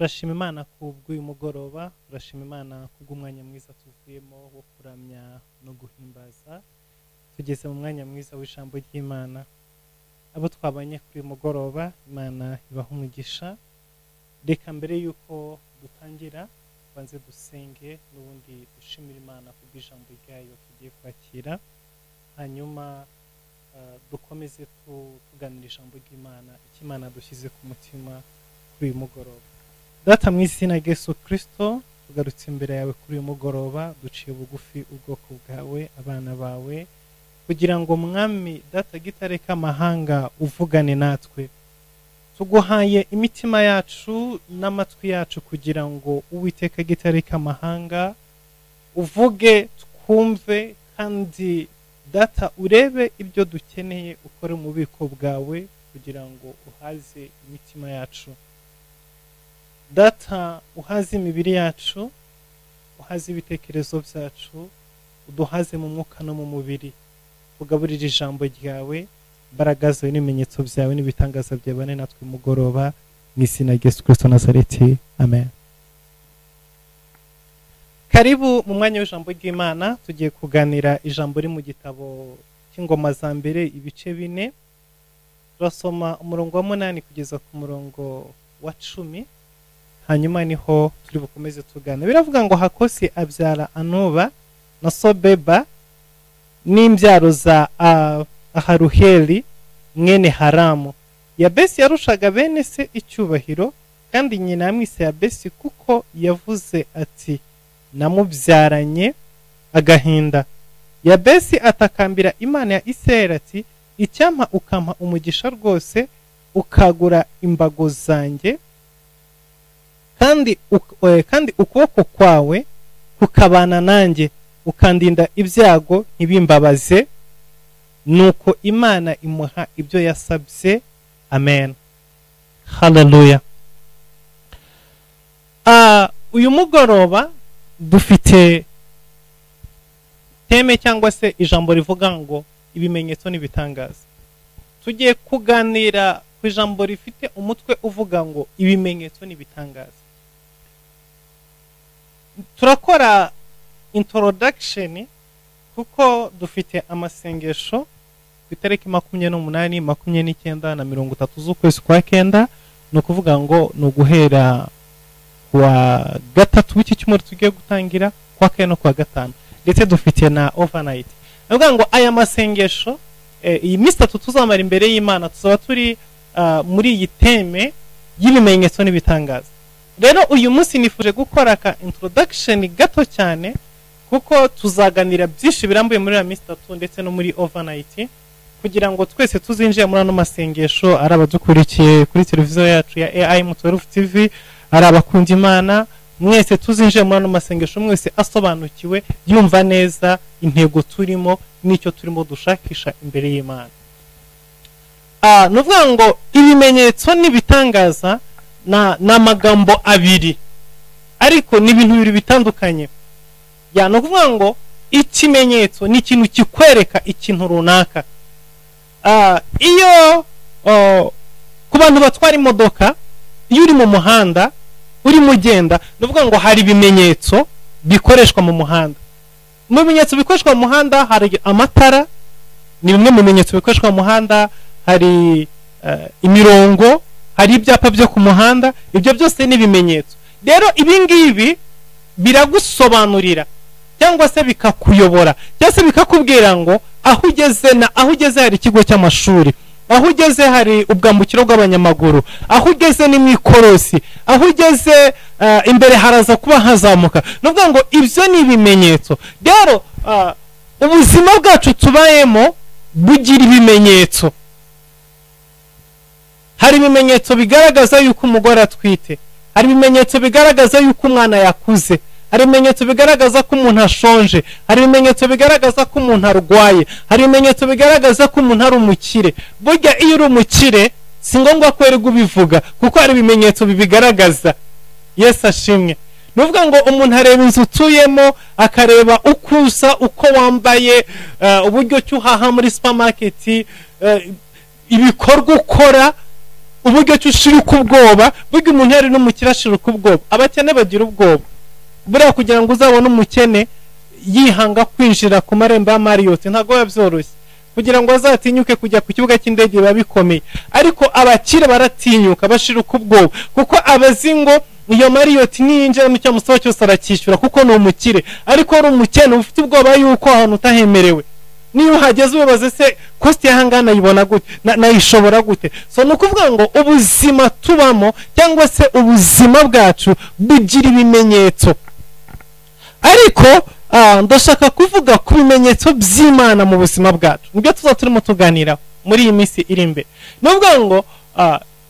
Turashima Imana kubw'uyu mugoroba, turashima Imana kubw'umwanya mwiza tuvuyemo wo kuramya no guhimbaza. Tugeze mu mwanya mwiza w'ijambo ry'Imana. Abo twabanye kuri uyu mugoroba, Imana ibaha umugisha. Reka mbere yuko dutangira banze dusenge, n'ubundi dushimira Imana kubw'ijambo ryayo tugiye kwakira, hanyuma dukomeze tuganira ijambo ry'Imana, icyo Imana dushyize ku mutima kuri uyu mugoroba. Data mu izina rya Yesu Kristo, tugarutse imbere yawe kuri uyu mugoroba, duciye bugufi ubwoko bwawe, abana bawe, kugira ngo Mwami Data gitare k'amahanga uvugane natwe. Tuguhaye imitima yacu n'amatwi yacu kugira ngo Uwiteka gitare k'amahanga uvuge twumve, kandi Data urebe ibyo dukeneye ukore mu bubiko bwawe kugira ngo uhaze imitima yacu. Data uhaze imibiri yacu, uhaze ibitekerezo byacu, uduhaze mu mwuka no mu mubiri. Tugaburire ijambo ryawe, imbaraga zawe n'ibimenyetso byawe n'ibitangaza byabane natwe mugoroba, mu izina rya Yesu Kristo Nazareti, amen. Karibu mu mwanya w'ijambo ry'Imana. Tugiye kuganira ijambo riri mu gitabo cy'Ingoma za Mbere ibice 4. Turasoma umurongo wa 8 kugeza ku murongo wa 10, hanyuma niho turi bukomeze tugana. Biravuga ngo Hakosi abyara Anuba na Sobeba n'imbyaro za Aharuheli mwene Haramu. Yabesi yarushaga bene se icyubahiro, kandi nyina yamwise Yabesi kuko yavuze ati namubyaranye agahinda. Yabesi atakambira Imana ya Isirayeli ati icyampa ukampa umugisha rwose, ukagura imbago zanjye, kandi ukuboko kwawe kukabana nanjye, ukandinda ibyago ntibimbabaze. Nuko Imana imuha ibyo yasabye. Amen. Haleluya. Uyu mugoroba dufite teme cyangwa se ijambo rivuga ngo ibimenyetso n'ibitangaza. Tugiye kuganira ku ijambo rifite umutwe uvuga ngo ibimenyetso n'ibitangaza. Turakora introduction kuko dufite amasengesho ku itariki 28, 29 na 30 z'ukwezi kwa kenda. Ni ukuvuga ngo ni uguhera kuwa gatatu w'iki cyumweru tugiye gutangira, kwa kane no kuwa gatanu, ndetse dufite na overnight. Ni ukuvuga ngo aya masengesho, iyi minsi itatu tuzamara imbere y'Imana, tuzaba turi muri iyi teme y'ibimenyetso n'ibitangaza. Rero uyu munsi nifuje gukora ka introduction gato cyane, kuko tuzaganira byinshi birambuye muri ya minsi itatu ndetse no muri overnight, kugira ngo twese tuzinjire muri ano masengesho, ari abadukurikiye kuri televiziyo yacu ya AI Mutwerufu TV, ari abakunda Imana, mwese tuzinjire muri ano masengesho, mwese asobanukiwe, yumva neza intego turimo n'icyo turimo dushakisha imbere y'Imana. Nuvuga ngo ibimenyetso n'ibitangaza na magambo abiri, ariko ni ibintu bibiri bitandukanye. Ya nuvuga ngo ikimenyetso ni ikintu kikwereka ikintu runaka. Iyo ku bantu batwara imodoka, iyo uri mu muhanda urimo ugenda, nuvuga ngo hari ibimenyetso bikoreshwa mu muhanda. Mu bimenyetso bikoreshwa mu muhanda hari amatara, ni bimwe mu bimenyetso bikoreshwa mu muhanda, hari imirongo, hari ibyapa byo ku muhanda, ibyo byose ni ibimenyetso. Rero ibi ngibi biragusobanurira cyangwa se bikakuyobora, cyangwa se bikakubwira ngo aho ugeze na aho ugeze hari ikigo cy'amashuri, aho ugeze hari ubwambukiro bw'abanyamaguru, aho ugeze ni mu ikorosi, aho ugeze imbere haraza kuba hazamuka. Nuvuga ngo ibyo ni ibimenyetso. Rero ubuzima bwacu tubayemo bugira ibimenyetso. Hari ibimenyetso bigaragaza yuko umugore atwite, hari ibimenyetso bigaragaza yuko umwana yakuze, hari ibimenyetso bigaragaza ko umuntu ashonje, hari ibimenyetso bigaragaza ko umuntu arwaye, hari ibimenyetso bigaragaza ko umuntu ari umukire. Burya iyo uri umukire si ngombwa ko wirirwa ubivuga, kuko hari ibimenyetso bibigaragaza. Yesu ashimwe. Nuvuga ngo umuntu areba inzu utuyemo, akareba uko usa, uko wambaye, uburyo ki uhaha muri supermarket, ibikorwa ukora, Uburyo ki ushirika ubwoba, burya umuntu yari n'umukire ashirika ubwoba. Abakene bagira ubwoba. Buriya kugira ngo uzabone umukene yihanga kwinjira ku marembo ya Marriott ntabwo biba byoroshye. Kugira ngo azatinyuke kujya ku kibuga cy'indege biba bikomeye. Ariko abakire baratinyuka, bashirika ubwoba, kuko abazi ngo iyo Marriott niyinjira mu cyamusaba cyose aracyishyura kuko ni umukire. Ariko uri umukene ufite ubwoba yuko ahantu utahemerewe, niyo uhageze ubabaze se cost y'ahangana nayibona gute, nayishobora gute. So ni ukuvuga ngo ubuzima tubamo cyangwa se ubuzima bwacu bugira ibimenyetso. Ariko ndashaka kuvuga ku bimenyetso by'Imana mu buzima bwacu, nibyo tuzaba turimo tuganiraho muri iyi minsi iri imbere. Ni ukuvuga ngo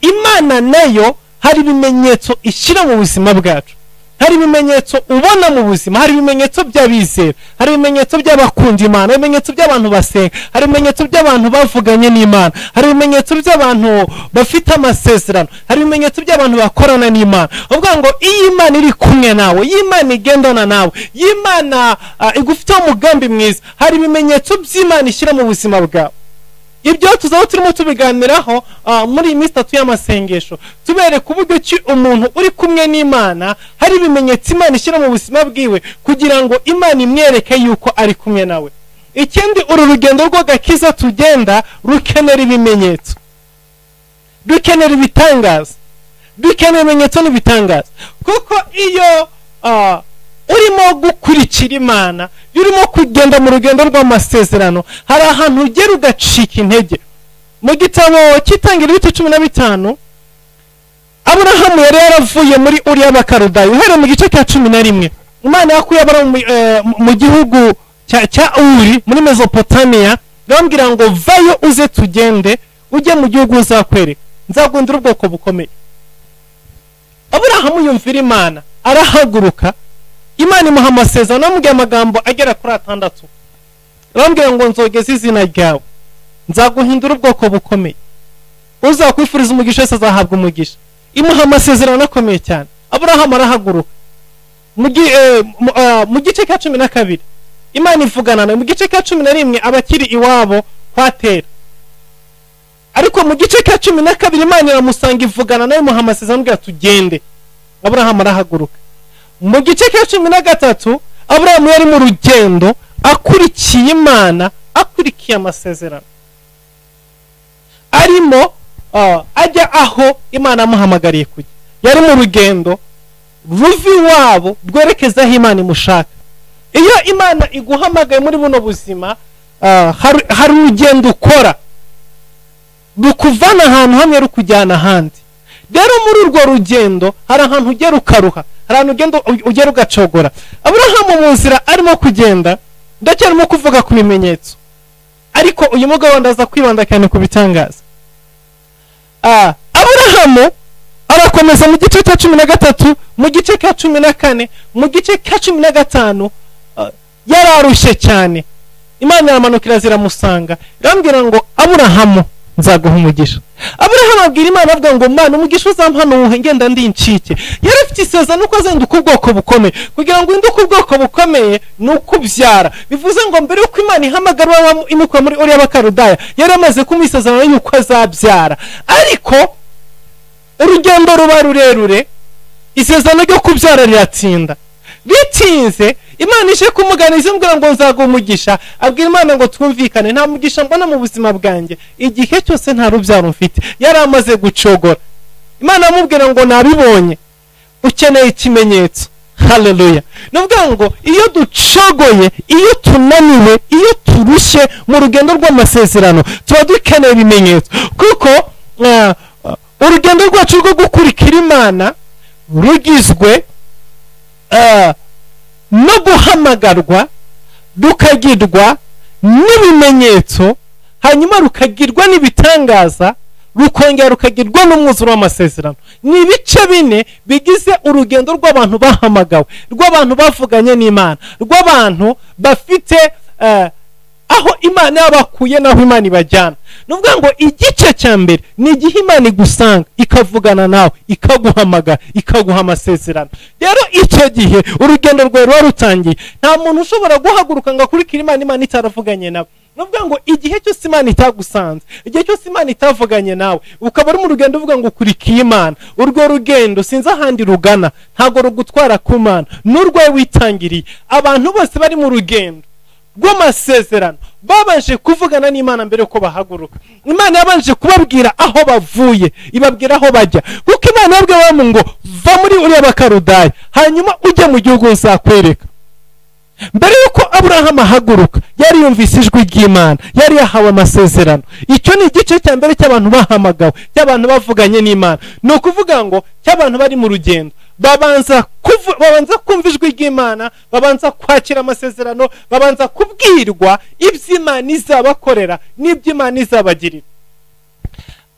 Imana nayo hari ibimenyetso ishyira mu buzima bwacu, hari ibimenyetso ubona mu buzima, hari ibimenyetso by'abizera, hari ibimenyetso by'abakunda Imana, hari ibimenyetso by'abantu basenga, hari ibimenyetso by'abantu bavuganye n'Imana, hari ibimenyetso by'abantu bafite amasezerano, hari ibimenyetso by'abantu bakorana n'Imana. Uvuga ngo iyo Imana iri kumwe nawe, iyo Imana igendana nawe, iyo Imana igufiteho umugambi mwiza, hari ibimenyetso by'Imana ishyira mu buzima bwawe. Ibyo tuzaba turimo tubiganiraho muri iyi minsi itatu y'amasengesho, tubereka uburyo ki umuntu uri kumwe n'Imana hari ibimenyetso Imana ishyira mu buzima bwiwe kugira ngo Imana imwereke yuko ari kumwe nawe. Ikindi, uru rugendo rw'agakiza tugenda rukenera ibimenyetso, rukenera ibitangaza, dukenera ibimenyetso n'ibitangaza. Kuko iyo urimo gukurikira Imana, urimo kugenda mu rugendo rw'amasezerano, hari ahantu ugera ugacika intege. Mu gitabo cy'Itangiriro ibice 15, Aburahamu yari yaravuye muri Uri y'Abakarudayo. Uhereye mu gice cya 11, Imana yakuye Aburahamu mu gihugu cya Uri muri Mesopotamiya, irambwira ngo vayo uze tugende, ujye mu gihugu uzakwereka, nzagundira ubwoko bukomeye. Aburahamu yumvira Imana, arahaguruka. Imana imuha amasezerano, amubwira amagambo agera kuri 6. Arambwira ngo nzogeze izina ryawe, nzaguhindura ubwoko bukomeye, uzakwifuriza umugisha wese azahabwa umugisha. Imuha amasezerano akomeye cyane. Aburahamu arahaguruka. Mu gice cya 12 Imana ivugana nawe. Mu gice cya 11 abakiri iwabo kwa Tera, ariko mu gice cya 12 Imana iramusanga ivugana nawe, imuha amasezerano, amubwira tugende. Aburahamu arahaguruka. Mu gice cya 13 Aburahamu yari mu rugendo akurikiye Imana, akurikiye amasezerano, arimo ajya aho Imana amuhamagariye kujya. Yari mu rugendo ruva iwabo rwerekeza aho Imana imushaka. Iyo Imana iguhamagaye muri buno buzima, hari urugendo ukora rukuvana ahantu hamwe rukujyana ahandi. Rero muri urwo rugendo hari ahantu ugera ukaruha, hari ahantu ugera ugacogora. Aburahamu mu nzira arimo kugenda, ndacyarimo kuvuga ku bimenyetso, ariko uyu mugabo ndaza kwibanda cyane ku bitangaza. Aburahamu arakomeza mu gice cya 13, mu gice cya 14, mu gice cya 15, yararushye cyane. Imana iramanukira ziramusanga, irambwira ngo Aburahamu nzaguha umugisha. Aburahamu abwira Imana avuga ngo Mana, umugisha uzampa nuwuhe ngenda ndi incike. Yari afite isezerano ko azenduka ubwoko bukomeye. Kugira ngo uhinduke ubwoko bukomeye ni ukubyara. Bivuze ngo mbere yuko Imana ihamagara imukura muri Uri y'Abakaludaya, yari amaze kumuha isezerano yuko azabyara. Ariko urugendo ruba rurerure, isezerano ryo kubyara riratsinda. Bitinze Imana ije kumuganiza imubwira ngo nzaguha umugisha. Abwira Imana ngo twumvikane, nta mugisha mbona mu buzima bwanjye igihe cyose nta rubyaro mfite. Yari amaze gucogora. Imana amubwira ngo nabibonye, ukeneye ikimenyetso. Haleluya. Nuvuga ngo iyo ducogoye, iyo tunaniwe, iyo turushye mu rugendo rw'amasezerano, tuba dukeneye ibimenyetso. Kuko urugendo rwacu rwo gukurikira Imana rugizwe no guhamagarwa, rukagirwa n'ibimenyetso, hanyuma rukagirwa n'ibitangaza, rukongera rukagirwa n'umwuzuro w'amasezerano. Ni ibice bine bigize urugendo rw'abantu bahamagawe, rw'abantu bavuganye n'Imana, rw'abantu bafite aho Imana yabakuye n'aho Imana ibajyana. Ni ukuvuga ngo igice cya mbere ni igihe Imana igusanga, ikavugana nawe, ikaguhamagara, ikaguha amasezerano. Rero icyo gihe urugendo rwawe ruba rutangiye. Nta muntu ushobora guhaguruka ngo akurikire Imana, Imana itaravuganye nawe. Ni ukuvuga ngo igihe cyose Imana itagusanze, igihe cyose Imana itavuganye nawe, ukaba uri mu rugendo uvuga ngo ukurikiye Imana, urwo rugendo sinzi ahandi rugana, ntabwo rugutwara ku Mana, n'urwawe witangiriye. Abantu bose bari mu rugendo rw'amasezerano babanje kuvugana n'Imana mbere yuko bahaguruka. Imana yabanje kubabwira aho bavuye, ibabwira aho bajya, kuko Imana yabwiye Aburahamu ngo va muri uriya Bakaludaya hanyuma ujye mu gihugu nzakwereka. Mbere yuko Aburahamu ahaguruka yari yumvise ijwi ry'Imana, yari yahawe amasezerano. Icyo ni igice cya mbere cy'abantu bahamagawe, cy'abantu bavuganye n'Imana. Ni ukuvuga ngo cy'abantu bari mu rugendo babanza kumva ijwi ry'Imana, babanza kwakira amasezerano, babanza kubwirwa iby'Imana izabakorera n'iby'Imana izabagirira.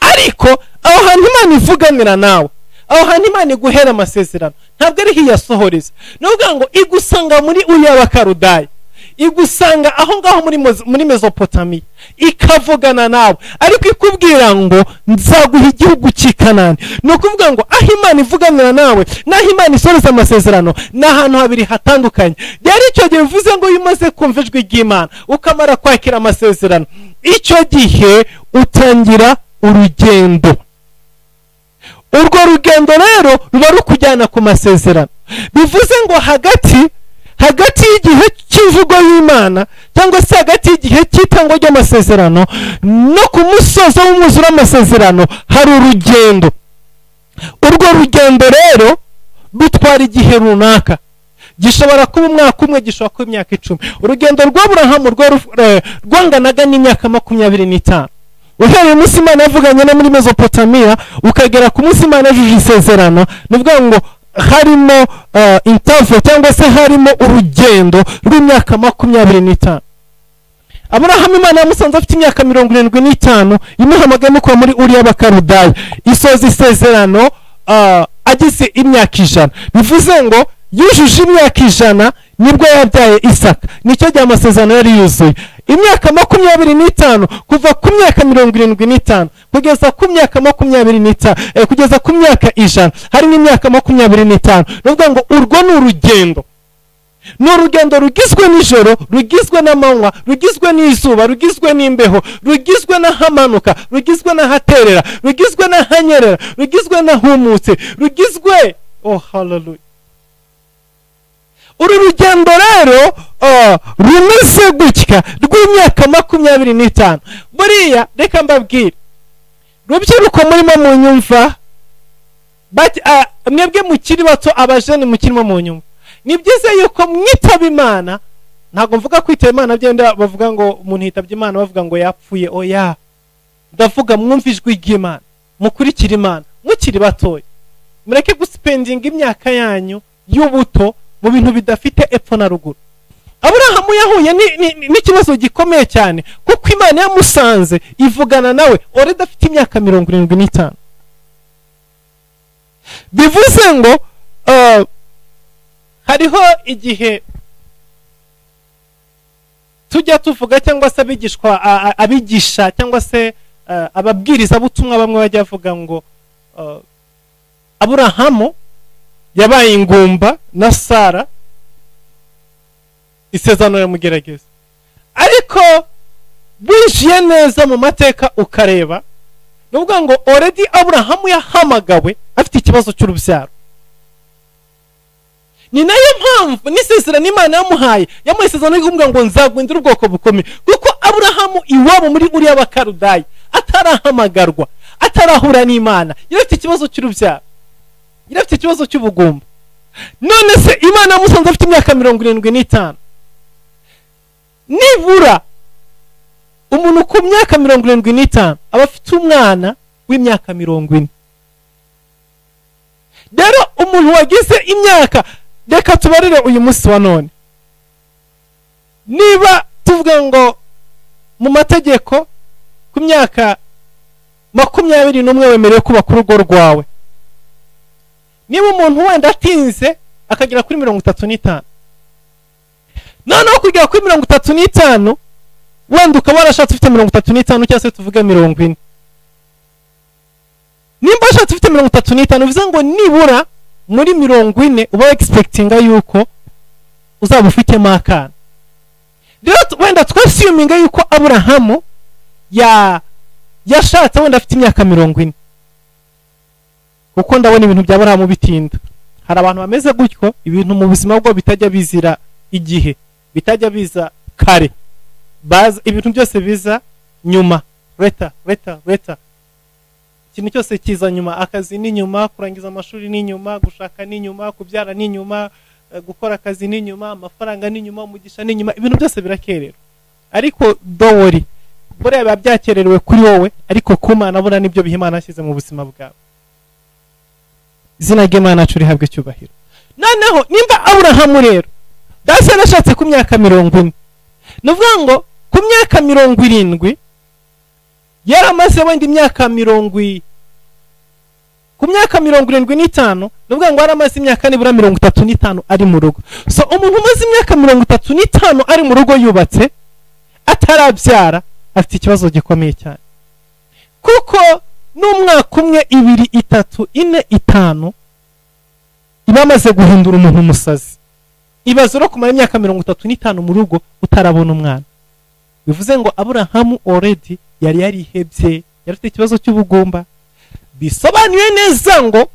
Ariko aho hantu Imana ivuganira nawe, aho hantu Imana iguhera amasezerano, ntabwo ari hiyasohoreza. Ni ukuvuga ngo igusanga muri uriya Bakaludaya, igusanga aho ngaho muri Mesopotamiya, ikavugana nawe, ariko ikubwira ngo nzaguha igihugu cy'i Kanani. Ni ukuvuga ngo aho Imana ivuganira nawe n'aho Imana isoreza amasezerano ni ahantu habiri hatandukanye. Rero icyo gihe bivuze ngo iyo umaze kumva ijwi ry'Imana ukamara kwakira amasezerano, icyo gihe utangira urugendo. Urwo rugendo rero ruba rukujyana ku masezerano. Bivuze ngo hagati y'igihe cy'imvugo y'Imana cyangwa se hagati y'igihe cy'itangwa ry'amasezerano no ku musozo w'umwuzure w'amasezerano hari urugendo. Urwo rugendo rero rutwara igihe runaka, gishobora kuba umwaka umwe, gishobora kuba imyaka 10. Urugendo rw'Aburahamu rwanganaga n'imyaka 25. Uhereye umunsi Imana yavuganye no muri Mesopotamiya ukagera ku munsi Imana yujuje isezerano, ni ukuvuga ngo harimo interval cyangwa se harimo urugendo rw'imyaka 25. Aburahamu Imana yamusanze afite imyaka 75, imuhamagaye imukura muri uriya Bakaludaya, isoza isezerano agize imyaka 100. Bivuze ngo yujuje imyaka 100 nibwo yabyaye Isaka. Nicyo gihe amasezerano yari yuzuye. Imyaka 25 kuva ku myaka 75 kugeza ku myaka 25, kugeza ku myaka 100, harimo imyaka 25. Ni ukuvuga ngo urwo ni urugendo. Ni urugendo rugizwe n'ijoro, rugizwe n'amanywa, rugizwe n'izuba, rugizwe n'imbeho, rugizwe n'ahamanuka, rugizwe n'ahaterera, rugizwe n'ahanyerera, rugizwe n'ahumutse, rugizwe, oh hallelujah. Uru rugendo rero rumeze gutya rw'imyaka 25. Buriya reka mbabwire, rubyiruko murimo mu nyumva, mwebwe mukiri bato, abajene mukirimo mu nyumva, ni byiza yuko mwitaba Imana. Ntabwo mvuga kwitaba Imana byenda bavuga ngo umuntu yitabye Imana bavuga ngo yapfuye, oya. Ndavuga mwumva ijwi ry'Imana, mukurikire Imana mukiri batoya. Mureke guspendinga imyaka yanyu y'ubuto mu bintu bidafite epfo na ruguru. Aburahamu yahuye n'ikibazo gikomeye cyane, kuko Imana yamusanze ivugana nawe already afite imyaka 75. Bivuze ngo hariho igihe tujya tuvuga cyangwa se abigishwa, abigisha cyangwa se ababwiriza butumwa bamwe bajya bavuga ngo Aburahamu yabaye ingumba na Sara, isezerano yamugerageza. Ariko winjiye neza mu mateka ukareba, ni ukuvuga ngo already Aburahamu yahamagawe afite ikibazo cy'urubyaro. Ni nayo mpamvu n'isezerano Imana yamuhaye, yamuhaye isezerano ryo kuvuga ngo nzaguhindura ubwoko bukomeye, kuko Aburahamu iwabo muri uriya Bakaludaya atarahamagarwa, atarahura n'Imana, yari afite ikibazo cy'urubyaro, yari afite ikibazo cy'ubugumba. None se Imana yamusanze afite imyaka 75. Nibura umuntu ku myaka 75 aba afite umwana w'imyaka 40. Rero umuntu wagize imyaka, reka tubarire uyu munsi wa none, niba tuvuga ngo mu mategeko ku myaka 21 wemerewe kubaka urugo rwawe, niba umuntu wenda atinze akagera kuri 35, noneho kugera kuri 35 wenda ukaba warashatse ufite 35 cyangwa se tuvuge 40, nimba washatse ufite 35 bivuze ngo nibura muri 40 uba expectinga yuko uzaba ufitemo akana. Rero wenda twasuminga yuko Aburahamu yashatse wenda afite imyaka 40, kuko ndabona ibintu bya Aburahamu bitinda. Hari abantu bameze gutyo, ibintu mu buzima bwo bitajya bizira igihe, bitajya biza kare, baza ibintu byose biza nyuma, reta reta reta, ikintu cyose kiza nyuma. Akazi ni nyuma, kurangiza amashuri ni nyuma, gushaka ni nyuma, kubyara ni nyuma, gukora akazi ni nyuma, amafaranga ni nyuma, umugisha ni nyuma, ibintu byose birakererwa. Ariko don't worry, buriya biba byakererewe kuri wowe, ariko ku Mana buriya nibyo bihe Imana yashyize mu buzima bwawe. Izina ry'Imana yacu rihabwe icyubahiro. Noneho nimba Aburahamu rero dase yarashatse ku myaka 40, ni ukuvuga ngo ku myaka 70 yaramaze wenda imyaka 70, ku myaka 75, ni ukuvuga ngo yaramaze imyaka nibura 35 ari mu rugo. So umuntu umaze imyaka 35 ari mu rugo yubatse atarabyara afite ikibazo gikomeye cyane, kuko n'umwaka 1, 2, 3, 4, 5 iba amaze guhindura umuntu umusazi. Ibaze ro kumara imyaka 35 mu rugo utarabona umwana. Bivuze ngo Aburahamu already yari yarihebye, yari afite ikibazo cy'ubugumba. Bisobanuye neza ngo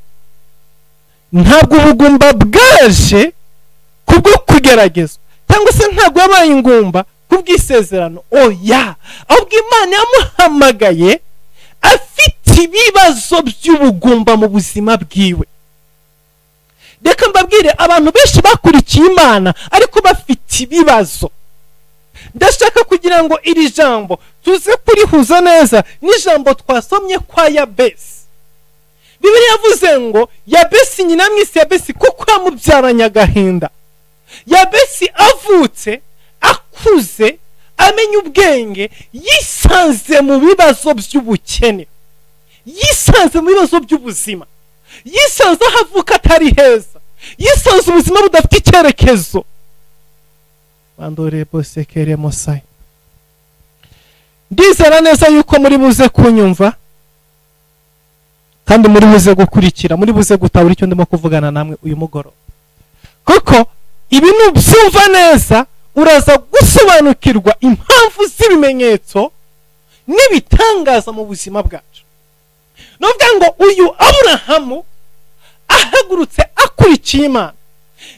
ntabwo ubugumba bwaje kubwo kugeragezwa, cyangwa se ntabwo yabaye ingumba kubw'isezerano. Oya, ahubwo Imana yamuhamagaye afite ibibazo by'ubugumba mu buzima bwiwe. Reka mbabwire, abantu benshi bakurikiye Imana ariko bafite ibibazo. Ndashaka kugira ngo iri jambo tuze kurihuza neza n'ijambo twasomye kwa Yabesi. Bibiliya yavuze ngo Yabesi nyina mwise Yabesi kuko yamubyaranye agahinda. Yabesi avutse akuze amenya ubwenge, yisanze mu bibazo by'ubukene, yisanze mu bibazo by'ubuzima, yisanze aho avuka atari heza, yisanze ubuzima budafite icyerekezo. Ndizera neza yuko muri buze kunyumva kandi muri buze gukurikira, muri buze gutabura icyo ndimo kuvugana namwe uyu mugoroba, kuko ibintu byumva neza uraza gusobanukirwa impamvu z'ibimenyetso n'ibitangaza mu buzima bwacu. Nuvuga ngo uyu Aburahamu ahagurutse akurikiye Imana,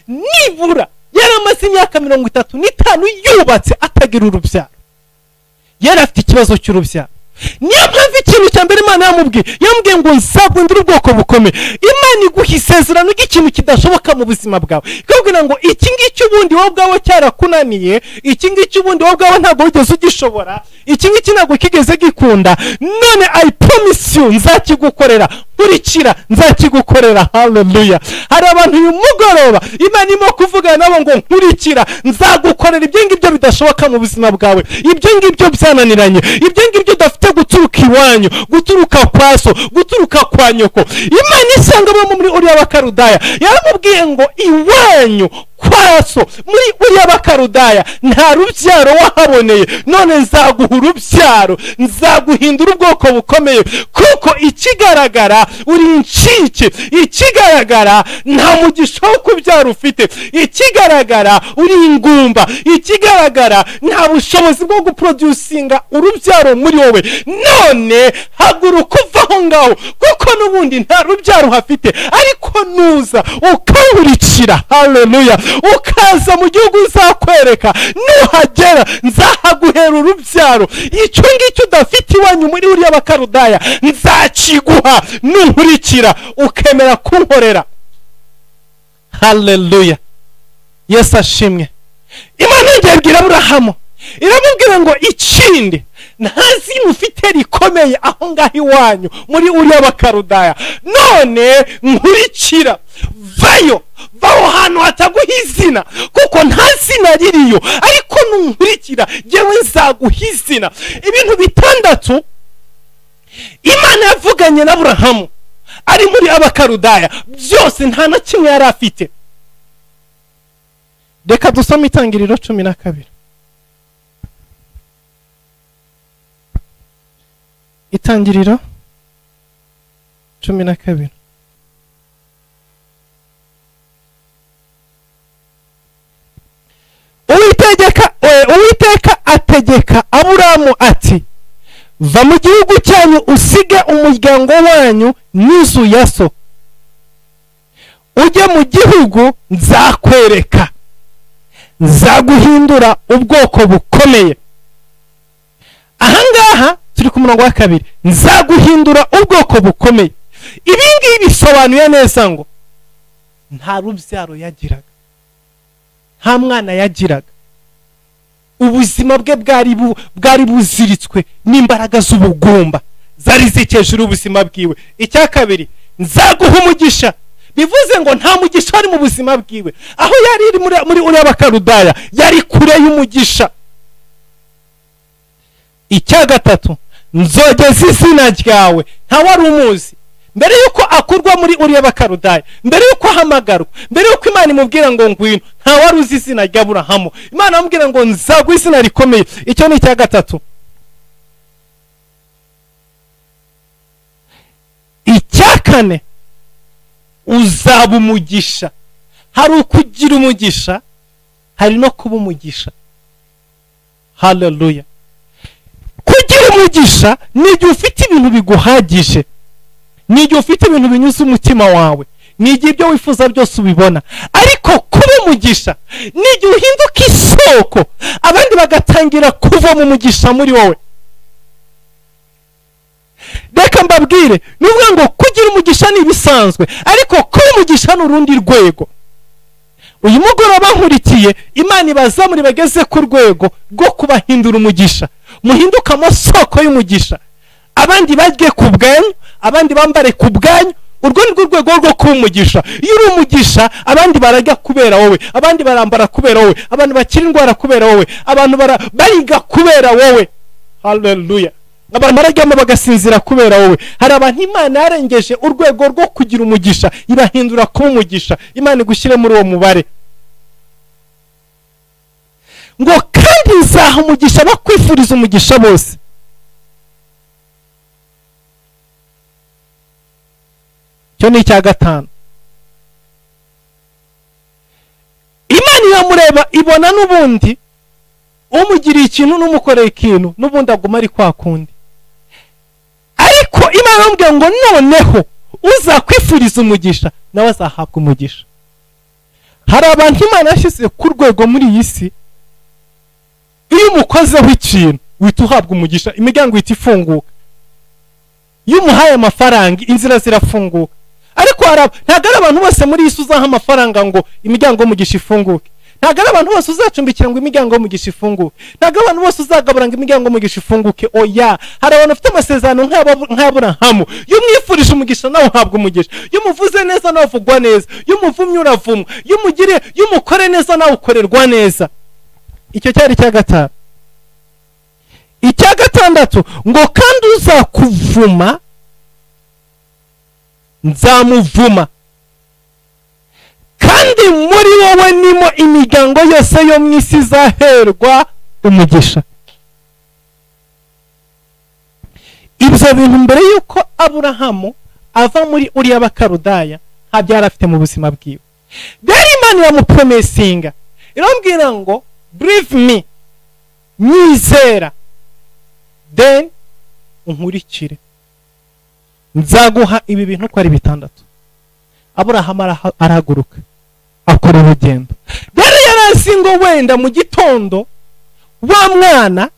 nibura yaramaze imyaka 35 yubatse atagira urubyaro, yari afite ikibazo cy'urubyaro. Niyo mpamvu ikintu cya mbere Imana yamubwiye ngo nzagundira ubwoko bukomeye. Imana iguha isezerano ry'ikintu kidashoboka mu buzima bwawe, ikakubwira ngo iki ngiki ubundi wowe ubwawe cyarakunaniye, iki ngiki ubundi wowe ubwawe ntabwo wigeze ugishobora, iki ngiki ntabwo kigeze gikunda, none I promise you nzakigukorera, nkurikira nzakigukorera. Haleluya. Hari abantu uyu mugoroba Imana irimo kuvugana nabo ngo nkurikira, nzagukorera ibyo ngibyo bidashoboka mu buzima bwawe, ibyo ngibyo byananiranye, ibyo ngibyo udafite guturuka iwanyu, guturuka kwa so, guturuka kwa nyoko. Imana isanga bo muri uriya Bakarudaya yaramubwiye ngo iwanyu kwa so muri uriya Bakarudaya nta rubyaro wahaboneye, none nzaguha urubyaro, nzaguhindura ubwoko bukomeye, kuko ikigaragara uri incike, ikigaragara nta mugisha wo kubyara ufite, ikigaragara uri ingumba, ikigaragara nta bushobozi bwo guproducinga urubyaro muri wowe. None haguruka uva aho ngaho, kuko n'ubundi nta rubyaro uhafite, ariko nuza ukankurikira, haleluya, ukaza mu gihugu nzakwereka, nuhagera nzahaguhera urubyaro. Icyo ngicyo udafite iwanyu muri uriya Bakarudaya nzakiguha nunkurikira ukemera kunkorera. Haleluya, Yesu ashimwe. Imana yongeye ibwira Aburahamu, iramubwira ngo ikindi nta zina ufite rikomeye aho ngaho iwanyu muri uriya Bakarudaya, none nkurikira, vayo, vaho hantu hataguha izina, kuko nta zina ririyo, ariko nunkurikira jyewe nzaguha izina. Ibintu bitandatu Imana yavuganye na Aburahamu ari muri Abakarudaya, byose nta na kimwe yari afite. Reka dusome Itangiriro 12. Itangiriro 12. Va mu gihugu cyanyu usige umuryango wanyu n'inzu ya so, ujye mu gihugu nzakwereka, nzaguhindura ubwoko bukomeye. Ahangaha turi ku murongo wa 2, nzaguhindura ubwoko bukomeye. Ibi ngibi bisobanuye neza ngo nta rubyaro yagiraga, nta mwana yagiraga, ubuzima bwe bwari buziritswe n'imbaraga z'ubugumba zari zikejuru ubuzima bwiwe. Icya kabiri, nzaguha umugisha, bivuze ngo nta mugisha wari mu buzima bwiwe. Aho yari iri muri uriya Bakaludaya yari kure y'umugisha. Icya gatatu, nzogeza izina ryawe. Nta wari umuzi mbere yuko akurwa muri uriya Bakaludaya, mbere yuko ahamagarwa, mbere yuko Imana imubwira ngo ngwino, nta wari uzi izina rya Aburahamu. Imana amubwira ngo nzaguha izina rikomeye. Icyo ni icya gatatu. Icya kane, uzaba umugisha. Hari ukugira umugisha, hari no kuba umugisha. Haleluya. Kugira umugisha ni igihe ufite ibintu biguhagije, ni igihe ufite ibintu binyuze umutima wawe, ni igihe ibyo wifuza byose ubibona. Ariko kuba umugisha ni igihe uhinduka isoko, abandi bagatangira kuva mu mugisha muri wowe. Reka mbabwire, ni ukuvuga ngo kugira umugisha ni ibisanzwe, ariko kuba umugisha ni urundi rwego. Uyu mugoroba nkurikiye, Imana ibazamure bageze ku rwego rwo kubahindura umugisha, muhinduka amasoko y'umugisha, abandi barye ku bwanyu, abandi bambare ku bwanyu. Urwo ni rwo rwego rwo kuba umugisha. Iyo uri umugisha, abandi barajya kubera wowe, abandi barambara kubera wowe, abantu bakira indwara kubera wowe, abantu bariga kubera wowe. Haleluya. Abantu bararyama bagasinzira kubera wowe. Hari abantu Imana yarengeje urwego rwo kugira umugisha, ibahindura kuba umugisha. Imana igushyire muri uwo mubare. Ngo kandi nzaha umugisha bakwifuriza umugisha bose. Icyo ni icya gatanu. Imana iramureba ibona n'ubundi umugiriye ikintu n'umukoreye ikintu, n'ubundi aguma ari kwa kundi. Ariko Imana iramubwira ngo noneho uzakwifuriza umugisha nawe azahabwa umugisha. Hari abantu Imana yashyize ku rwego muri iyi si, iyo umukozeho ikintu uhita uhabwa umugisha, imiryango ihita ifunguka. Iyo umuhaye amafaranga inzira zirafunguka. Ariko ntabwo ari abantu bose muri iyi si uzaha amafaranga ngo imiryango y'umugisha ifunguke. Ntabwo ari abantu bose uzacumbikira ngo imiryango y'umugisha ifunguke. Ntabwo ari abantu bose uzagabura ngo imiryango y'umugisha ifunguke. Oya, hari abantu bafite amasezerano nk'Aburahamu. Iyo umwifurije umugisha nawe uhabwa umugisha, iyo umuvuze neza nawe uvugwa neza, iyo umuvumye uravumwa, iyo umugiriye, iyo umukore neza nawe ukorerwa neza. Icyo cyari icya gatanu. Icya gatandatu, ngo kandi uzakuvuma nzamuvuma, kandi muri wowe nimo imiryango yose yo mu isi izaherwa umugisha. Ibyo bintu mbere yuko Aburahamu ava muri uriya Bakaludaya ntabyo yari afite mu buzima bwiwe. Rero Imana iramupromesinga, iramubwira ngo believe me, nyizera, then unkurikire, nzaguha ibi bintu uko ari bitandatu. Aburahamu arahaguruka akora urugendo. Rero yarazi ngo wenda mu gitondo wa mwana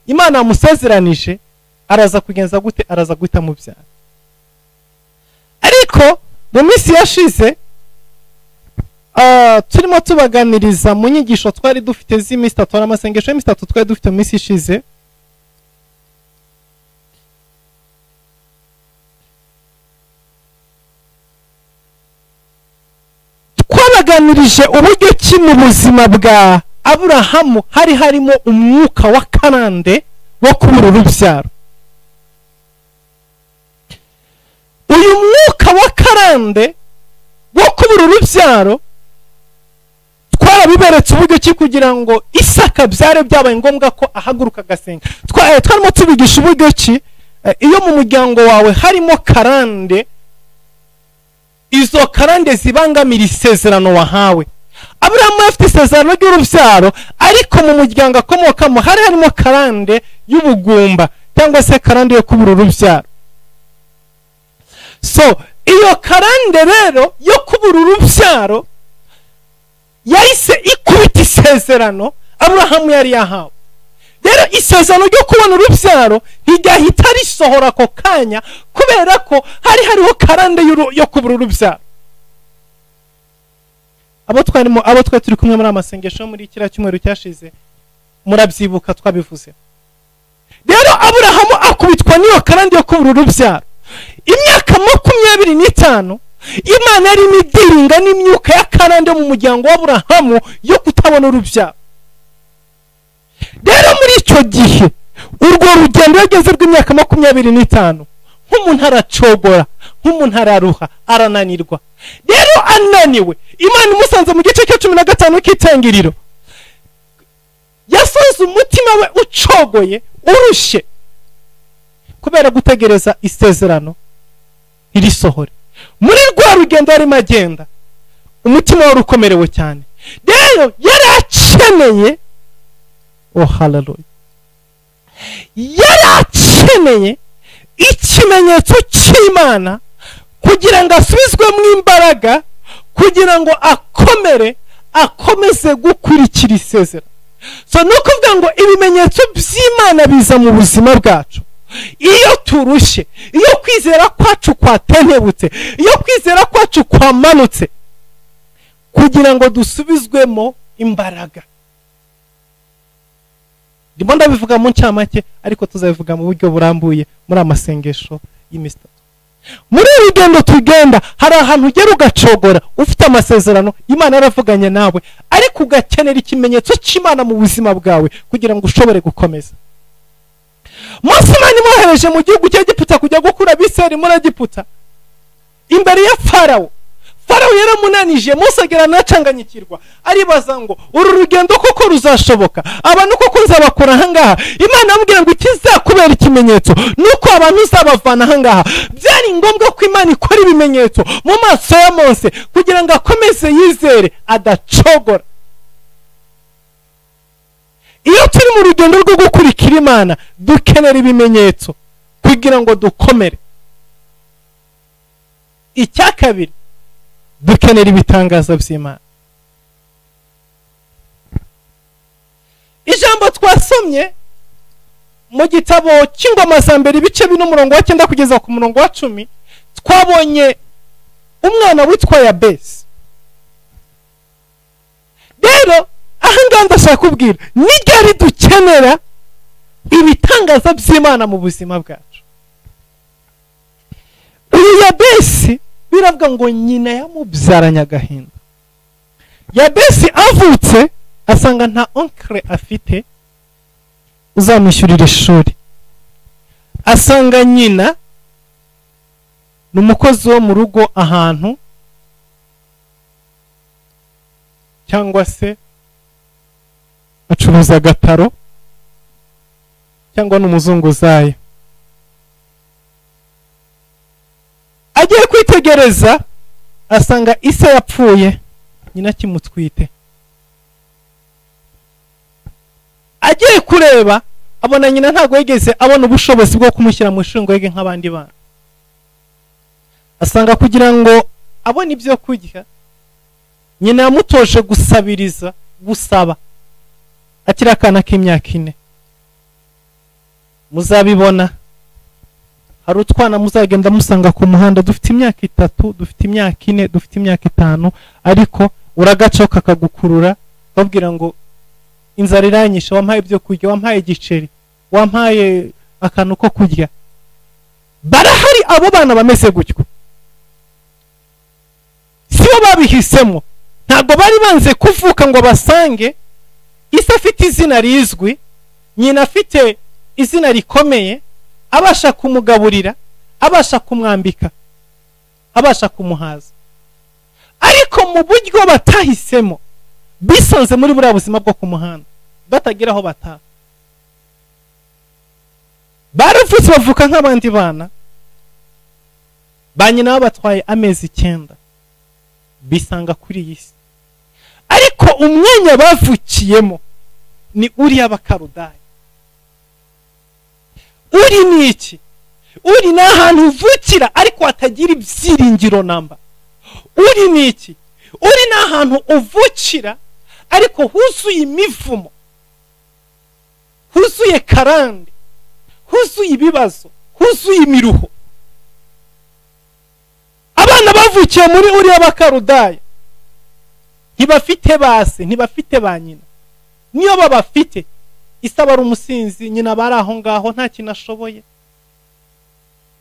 Imana yamusezeranije araza kugenza gute, araza guhita mubyara. Ariko mu minsi yashize turimo tubaganiriza mu nyigisho twari dufite z'iminsi itatu n'amasengesho y'iminsi itatu twari dufite mu minsi ishize, twabaganirije uburyo ki mu buzima bwa Aburahamu hari harimo umwuka wa karande wo kubura urubyaro. Uyu mwuka wa karande wo kubura urubyaro twarabiberetse uburyo ki kugira ngo Isaka byare byabaye ngombwa ko ahaguruka agasenga. Twarimo tubigisha uburyo ki iyo mu muryango wawe harimo karande, izo karande zibangamira isezerano wahawe. Aburahamu afite isezerano ry'urubyaro, ariko mu muryango akomokamo hari harimo karande y'ubugumba. cyangwa se karande yo kubura urubyaro. So iyo karande rero yo kubura urubyaro yahise ikubita isezerano Aburahamu yari yahawe. Rero isezerano ryo kubona urubyaro ntiryahita risohora ako kanya, kubera ko hari hariho karande yo kubura urubyaro. Abo twari turi kumwe muri amasengesho muri kiriya cyumweru cyashize murabyibuka twabivuze. Rero Aburahamu akubitwa n'iyo karande yo kubura urubyaro. Imyaka 25 Imana yari imidiringa n'imyuka ya karande mu muryango w'Aburahamu yo kutabona urubyaro. Rero muri icyo gihe urwo rugendo yageze rw'imyaka 25, nk'umuntu aracogora, nk'umuntu araruha, arananirwa. Rero ananiwe, Imana imusanze mu gice cya 15 cy'itangiriro, yasanze umutima we ucogoye, urushye, kubera gutegereza isezerano irisohore. Muri rwa rugendo arimo agenda, umutima wari ukomerewe cyane. Rero yari akeneye, oh haleluya, yari akeneye ikimenyetso cy'Imana kugira ngo asubizwemo imbaraga, kugira ngo akomere, akomeze gukurikira isezerano. So ni ukuvuga ngo ibimenyetso by'Imana biza mu buzima bwacu iyo turushye, iyo kwizera kwacu kwatentebutse, iyo kwizera kwacu kwamanutse, kugira ngo dusubizwemo imbaraga. Ndimo ndabivuga mu ncamake, ariko tuzabivuga mu buryo burambuye muri amasengesho y'iminsi 3. Muri rugendo tugenda, hari ahantu ugera ugacogora ufite amasezerano Imana yaravuganye nawe, ariko ugakenera ikimenyetso cy'Imana mu buzima bwawe kugira ngo ushobore gukomeza. Mose Imana imwohereje mu gihugu cya Egiputa kujya gukura Abisirayeli muri Egiputa imbere ya Farawo. Farawo yaramunanije, Mose agera anacanganyikirwa, aribaza ngo uru rugendo koko ruzashoboka, abantu koko nzabakora ahangaha? Imana amubwira ngo ikizakubera ikimenyetso nuko abantu uzabavana ahangaha. Byari ngombwa ko Imana ikora ibimenyetso mu maso ya Mose kugira ngo akomeze yizere adacogora. Iyo turi mu rugendo rwo gukurikira Imana, dukenera ibimenyetso kugira ngo dukomere. Icya kabiri, dukenera ibitangaza by'Imana. Ijambo twasomye mu gitabo cy'Ingoma za Mbere ibice 4 umurongo wa 9 kugeza ku murongo wa 10, twabonye umwana witwa Yabesi. Rero ahangaha ndashaka kubwira nigari dukenera ibitangaza by'Imana mu buzima bwacu. Uyu Yabesi biravuga ngo nyina yamubyaranye agahinda. Yabesi avutse asanga nta onkre afite uzamwishyurira ishuri. Asanga nyina ni umukozi wo mu rugo ahantu, cyangwa se acuruza agataro, cyangwa n'umuzunguzayi. Agiye kwitegereza asanga ise yapfuye, nyina akimutwite. Agiye kureba abona nyina ntabwo yigeze abona ubushobozi bwo kumushyira mu ishuri ngo yige nk'abandi bana. Asanga kugira ngo abone ibyo kurya, nyina yamutoje gusabiriza, gusaba akiri akana k'imyaka 4. Muzabibona, hari utwana muzagenda musanga ku muhanda dufite imyaka 3, dufite imyaka 4, dufite imyaka 5, ariko uragacoka kagukurura babwira ngo inzara iranyishe, wampaye ibyo kurya, wampaye igiceri, wampaye akantu ko kurya. Barahari abo bana bameze gutyo, sibo babihisemo, ntabwo bari banze kuvuka ngo basange ise afite izina rizwi, nyina afite izina rikomeye, abasha kumugaburira, abasha kumwambika, abasha kumuhaza. Ariko mu buryo batahisemo, bisanze muri buriya buzima bwo ku muhanda, batagira aho bataha. Baravutse bavuka nk'abandi bana, ba nyina babatwaye amezi 9, bisanga kuri iyi si. Ariko umwanya bavukiyemo ni uriya Bakarudaya. Uri ni iki? Uri ni ahantu uvukira ariko hatagira ibyiringiro namba. Uri ni iki? Uri ni ahantu uvukira ariko huzuye imivumo, huzuye karande, huzuye ibibazo, huzuye imiruho. Abana bavukiye muri Uri y'Abakaludaya ntibafite base, ntibafite ba nyina. Niyo babafite, isaba ari umusinzi, nyina bari aho ngaho nta kintu ashoboye.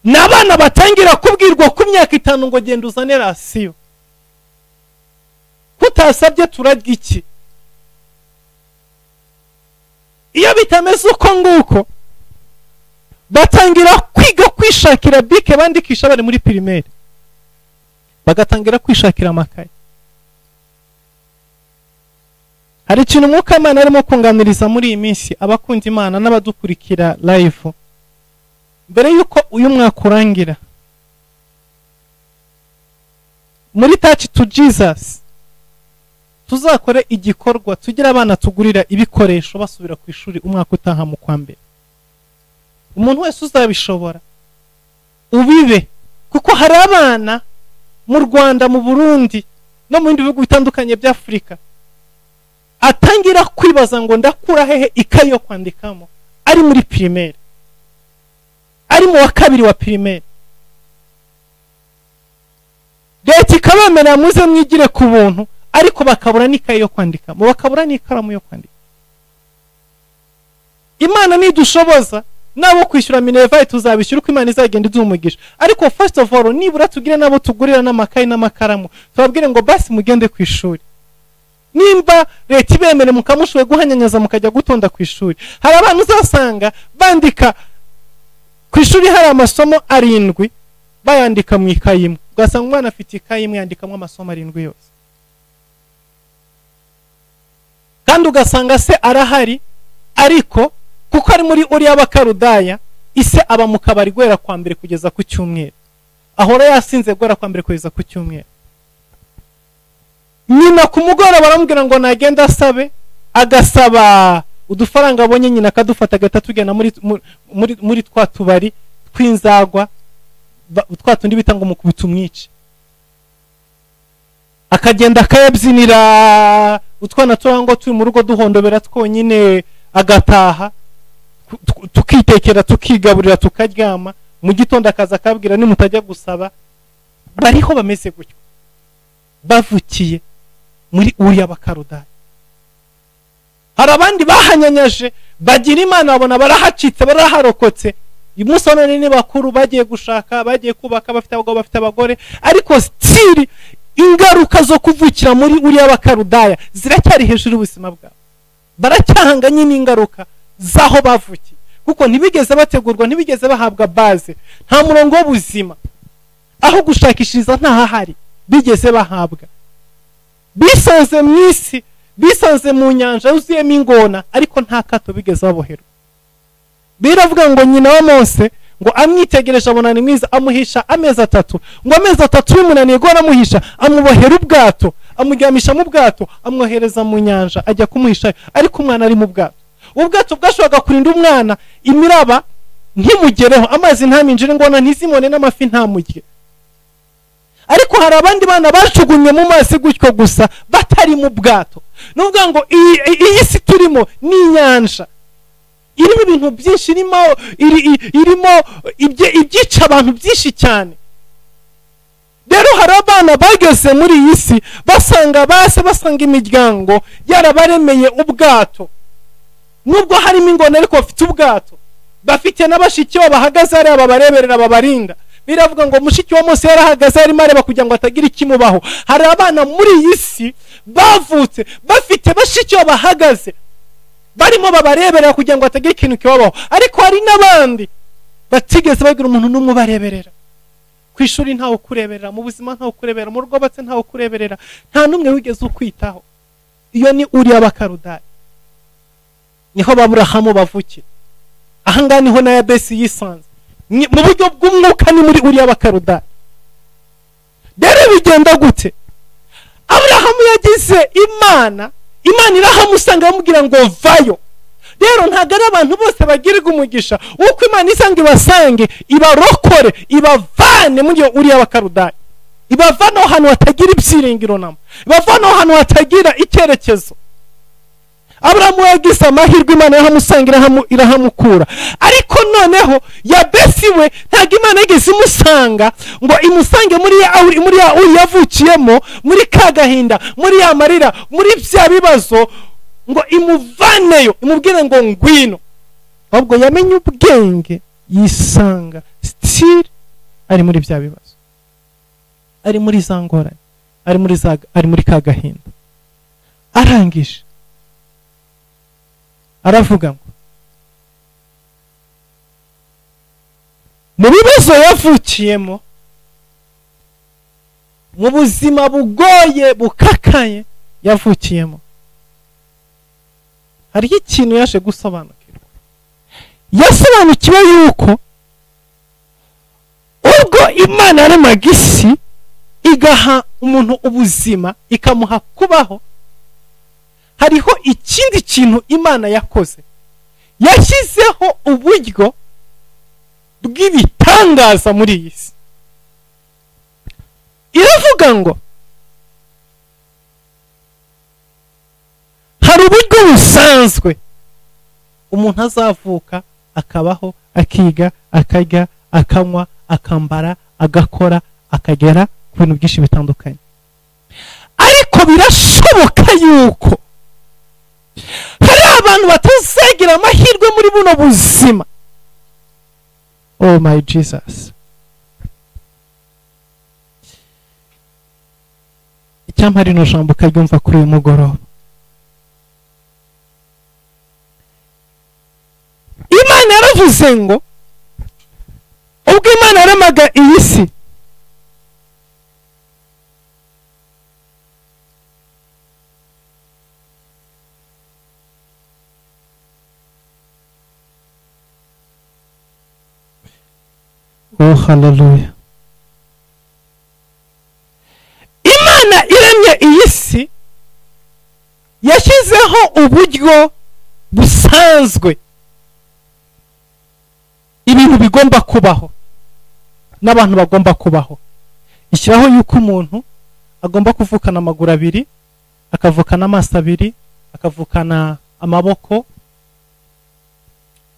N'abana batangira kubwirwa ku myaka 5 ngo genda uzane rasiyo, kutasabye turarya iki? Iyo bitameze uko nguko, batangira kwiga kwishakira bike bandikisha bari muri primaire, bagatangira kwishakira amakaye. Hari ikintu Umwuka Imana arimo kunganiriza muri iyi minsi abakunda Imana n'abadukurikira live. Mbere yuko uyu mwaka urangira, muri Touch to Jesus tuzakore igikorwa tugira abana tugurira ibikoresho basubira ku ishuri umwaka utaha mu kwa mbere. Umuntu wese uzabishobora ubibe, kuko hari abana mu Rwanda, mu Burundi no mu bindi bihugu bitandukanye bya Afurika atangira kwibaza ngo ndakura hehe ikayi yo kwandikamo, ari muri primaire, ari mu wa 2 wa primaire. Leta ikabemera muze mwigire ku buntu, ariko bakabura n'ikayi yo kwandikamo, bakabura n'ikaramu yo kwandika. Imana nidushoboza nabo kwishyura minerval tuzabishyura uko Imana izagenda iduha umugisha, ariko first of all nibura tugire nabo tugurira n'amakayi n'amakaramu, tubabwire ngo basi mugende ku ishuri. Nimba leta ibemere mukamushoboye guhanyanyaza mukajya gutonda ku ishuri. Hari abantu uzasanga bandika ku ishuri hari amasomo 7 bayandika mu ikayi imwe, ugasanga umwana afite ikayi imwe yandikamo amasomo 7 yose, kandi ugasanga se arahari, ariko kuko ari muri Uri y'Abakaludaya, ise aba mu kabari guhera kwa mbere kugeza ku cyumweru, ahora yasinze guhera kwa mbere kugeza ku cyumweru. Nyina ku mugoroba baramubwira ngo nagenda asabe, agasaba udufaranga abonye nyina akadufata agahita tugenda muri twa tubari tw'inzagwa, twa tundi bita ngo mukubita umwice, akagenda akayabyinira utwana turango turi mu rugo duhondobera twonyine, agataha tukitekera tukigaburira tukaryama. Mu gitondo akaza akabwira nimutajya gusaba. Bariho bameze gutyo, bavukiye muri Uri y'Abakaludaya. Hari abandi bahanyanyaje bagira Imana babona barahacitse, baraharokotse. Uyu munsi wa none ni bakuru, bagiye gushaka, bagiye kubaka, bafite abagabo, bafite abagore, ariko still ingaruka zo kuvukira muri Uri y'Abakaludaya ziracyari hejuru y'ubuzima bwabo. Baracyahanganye n'ingaruka zaho bavukiye, kuko ntibigeze bategurwa, ntibigeze bahabwa base, nta murongo w'ubuzima, aho gushakishiriza ntahahari bigeze bahabwa. Bisanze mu isi, bisanze mu nyanja yuzuyemo ingona, ariko nta kato bigeze baboherwa. Biravuga ngo nyina wa Mose ngo amwitegereje abona ni mwiza, amuhisha amezi 3. Ngo amezi 3 bimunaniye guhora amuhisha, amubohera ubwato, amuryamisha mu bwato, amwohereza mu nyanja ajya kumuhisha, ariko umwana ari mu bwato. Ubwato bwashoboraga kurinda umwana imiraba ntimugereho, amazi ntaminjire, ingona ntizimone n'amafi ntamurye. Ariko hari abandi bana bajugunywe mu mazi gutyo gusa batari mu bwato. Nuvuga ngo iyi si turimo ni inyanja irimo ibintu byinshi, irimo ibyica abantu byinshi cyane. Rero hari abana bageze muri iyi si basanga base, basanga imiryango yarabaremeye ubwato, nubwo harimo ingona ariko bafite ubwato, bafite n'abashiki babo bahagaze hariya babareberera babarinda. Biravuga ngo mushiki wa Mose yarahagaze arimo areba kugira ngo atagira ikimubaho. Hari abana muri iyi si bavutse bafite bashiki babo bahagaze barimo babareberera kugira ngo atagira ikintu kibabaho, ariko hari n'abandi batigeze bagira umuntu n'umwe ubareberera. Ku ishuri ntawe ukureberera, mu buzima ntawe ukureberera, mu rugo batse ntawe ukureberera, nta n'umwe wigeze ukwitaho. Iyo ni Uri y'Abakaludaya, niho Aburahamu bavukira. Ahangaha niho na Yabesi yisanze mu buryo bw'umwuka, ni muri Uri y'Abakaludaya. Rero bigenda gute? Aburahamu yagize Imana, Imana irahamusanga amubwira ngo vayo. Rero ntabwo ari abantu bose bagirirwa umugisha uko Imana isanga ibasange, ibarokore, ibavane muri uriya Bakaludaya, ibavane ahantu hatagira ibyiringiro namba, ibavane ahantu hatagira icyerekezo. Aburahamu yagize amahirwe, Imana irahamusanga, irahamukura. Ariko noneho Yabesi we ntabwo Imana yigeze imusanga ngo imusange muri ya uri yavukiyemo, muri ka gahinda, muri ya marira, muri bya bibazo, ngo imuvaneyo imubwire ngo ngwino. Ahubwo yamenye ubwenge, yisanga still ari muri bya bibazo, ari muri za ngorane, ari muri ka gahinda. Arangije aravuga ngo mu bibazo yavukiyemo, mu buzima bugoye bukakaye yavukiyemo, hariho ikintu yaje gusobanukirwa. Yasobanukiwe yuko ubwo Imana yaremaga isi igaha umuntu ubuzima, ikamuha kubaho, hariho ikindi kintu Imana yakoze. Yashyizeho uburyo bw'ibitangaza muri iyi si. Iravuga ngo hari uburyo busanzwe umuntu azavuka, akabaho, akiga, akarya, akanywa, akambara, agakora, akagera ku bintu byinshi bitandukanye. Ariko birashoboka yuko hari abantu batazagira amahirwe muri buno buzima. Oh my Jesus. Icyampa rino jambo ukaryumva kuri uyu mugoroba. Imana yaravuze ngo ubwo Imana yaremaga iyi si, oh hallelujah, Imana iremye iyi si yashyizeho uburyo busanzwe ibintu bigomba kubaho n'abantu bagomba kubaho. Ishyiraho yuko umuntu agomba kuvukana amaguru abiri, akavukana amaso abiri, akavukana amaboko,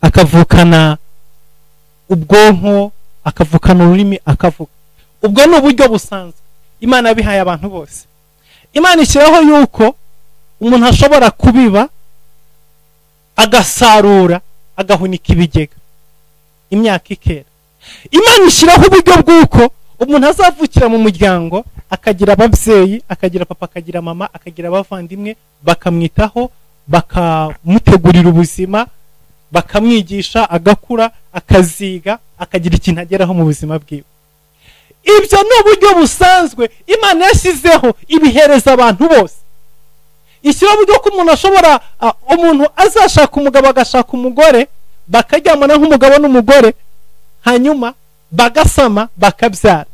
akavukana ubwonko, akavukana ururimi, akavuga. Ubwo ni uburyo busanzwe Imana yabihaye abantu bose. Imana ishyiraho yuko umuntu ashobora kubiba, agasarura, agahunika ibigega imyaka ikera. Imana ishyiraho uburyo bw'uko umuntu azavukira mu muryango, akagira ababyeyi, akagira papa, akagira mama, akagira abavandimwe, bakamwitaho, bakamutegurira ubuzima, bakamwigisha, agakura, akaziga, akagira ikintu ageraho mu buzima bwiwe. Ibyo ni uburyo busanzwe Imana yashyizeho, ibihereza abantu bose. Ishyiraho uburyo ko umuntu ashobora, umuntu azashaka umugabo agashaka umugore, bakaryamana nk'umugabo n'umugore, hanyuma bagasama, bakabyara.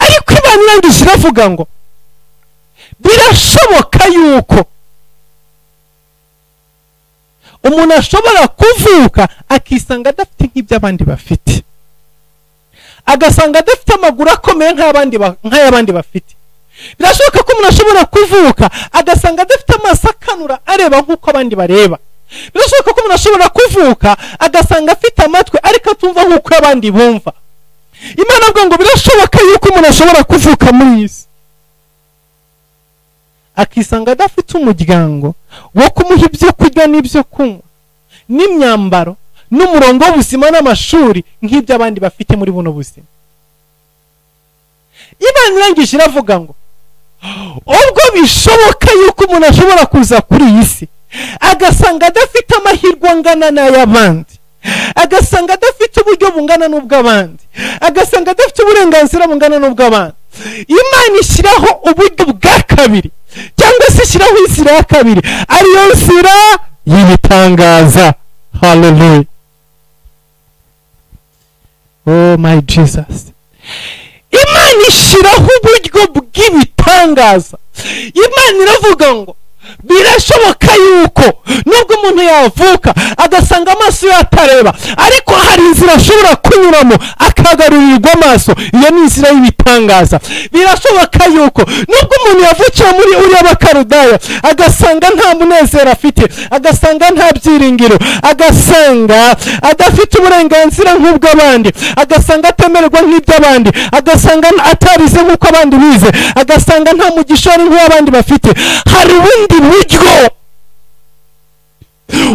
Ariko Imana irangije iravuga ngo birashoboka yuko umuntu ashobora kuvuka akisanga adafite nk'ibyo abandi bafite, agasanga adafite amaguru akomeye nk'ay'abandi bafite. Birashoboka ko umuntu ashobora kuvuka agasanga adafite amaso akanura areba nk'uko abandi bareba. Birashoboka ko umuntu ashobora kuvuka agasanga afite amatwi ariko atumva nk'uko abandi bumva. Imana avuga ngo birashoboka yuko umuntu ashobora kuvuka muri iyi si akisanga adafite umuryango wo kumuha ibyo kurya n'ibyo kunywa n'imyambaro n'umurongo w'ubuzima n'amashuri nk'ibyo abandi bafite muri buno buzima. Imana irangije iravuga ngo ubwo bishoboka yuko umuntu ashobora kuza kuri iyi si agasanga adafite amahirwe angana n'ay'abandi, agasanga adafite uburyo bungana n'ubw'abandi, agasanga adafite uburenganzira bungana n'ubw'abandi, Imana ishyiraho uburyo bwa kabiri, cyangwa se ishyiraho inzira ya kabiri, ariyo nzira y'ibitangaza. Hallelujah. Oh my Jesus. Imana ishyiraho uburyo bw'ibitangaza. Imana iravuga ngo Birashoboka yuko nubwo umuntu yavuka agasanga amaso yatareba, ariko hari inzira ashobora kunyuramo akagarurirwa amaso. Iyo ni inzira y'ibitangaza. Birashoboka yuko nubwo umuntu yavukiye muri uriya Bakarudaya agasanga nta munezero afite, agasanga nta byiringiro, agasanga adafite uburenganzira nk'ubw'abandi, agasanga atemererwa nk'iby'abandi, agasanga atarize nk'uko abandi bize, agasanga nta mugisha nk'uw'abandi bafite, hari ubundi buryo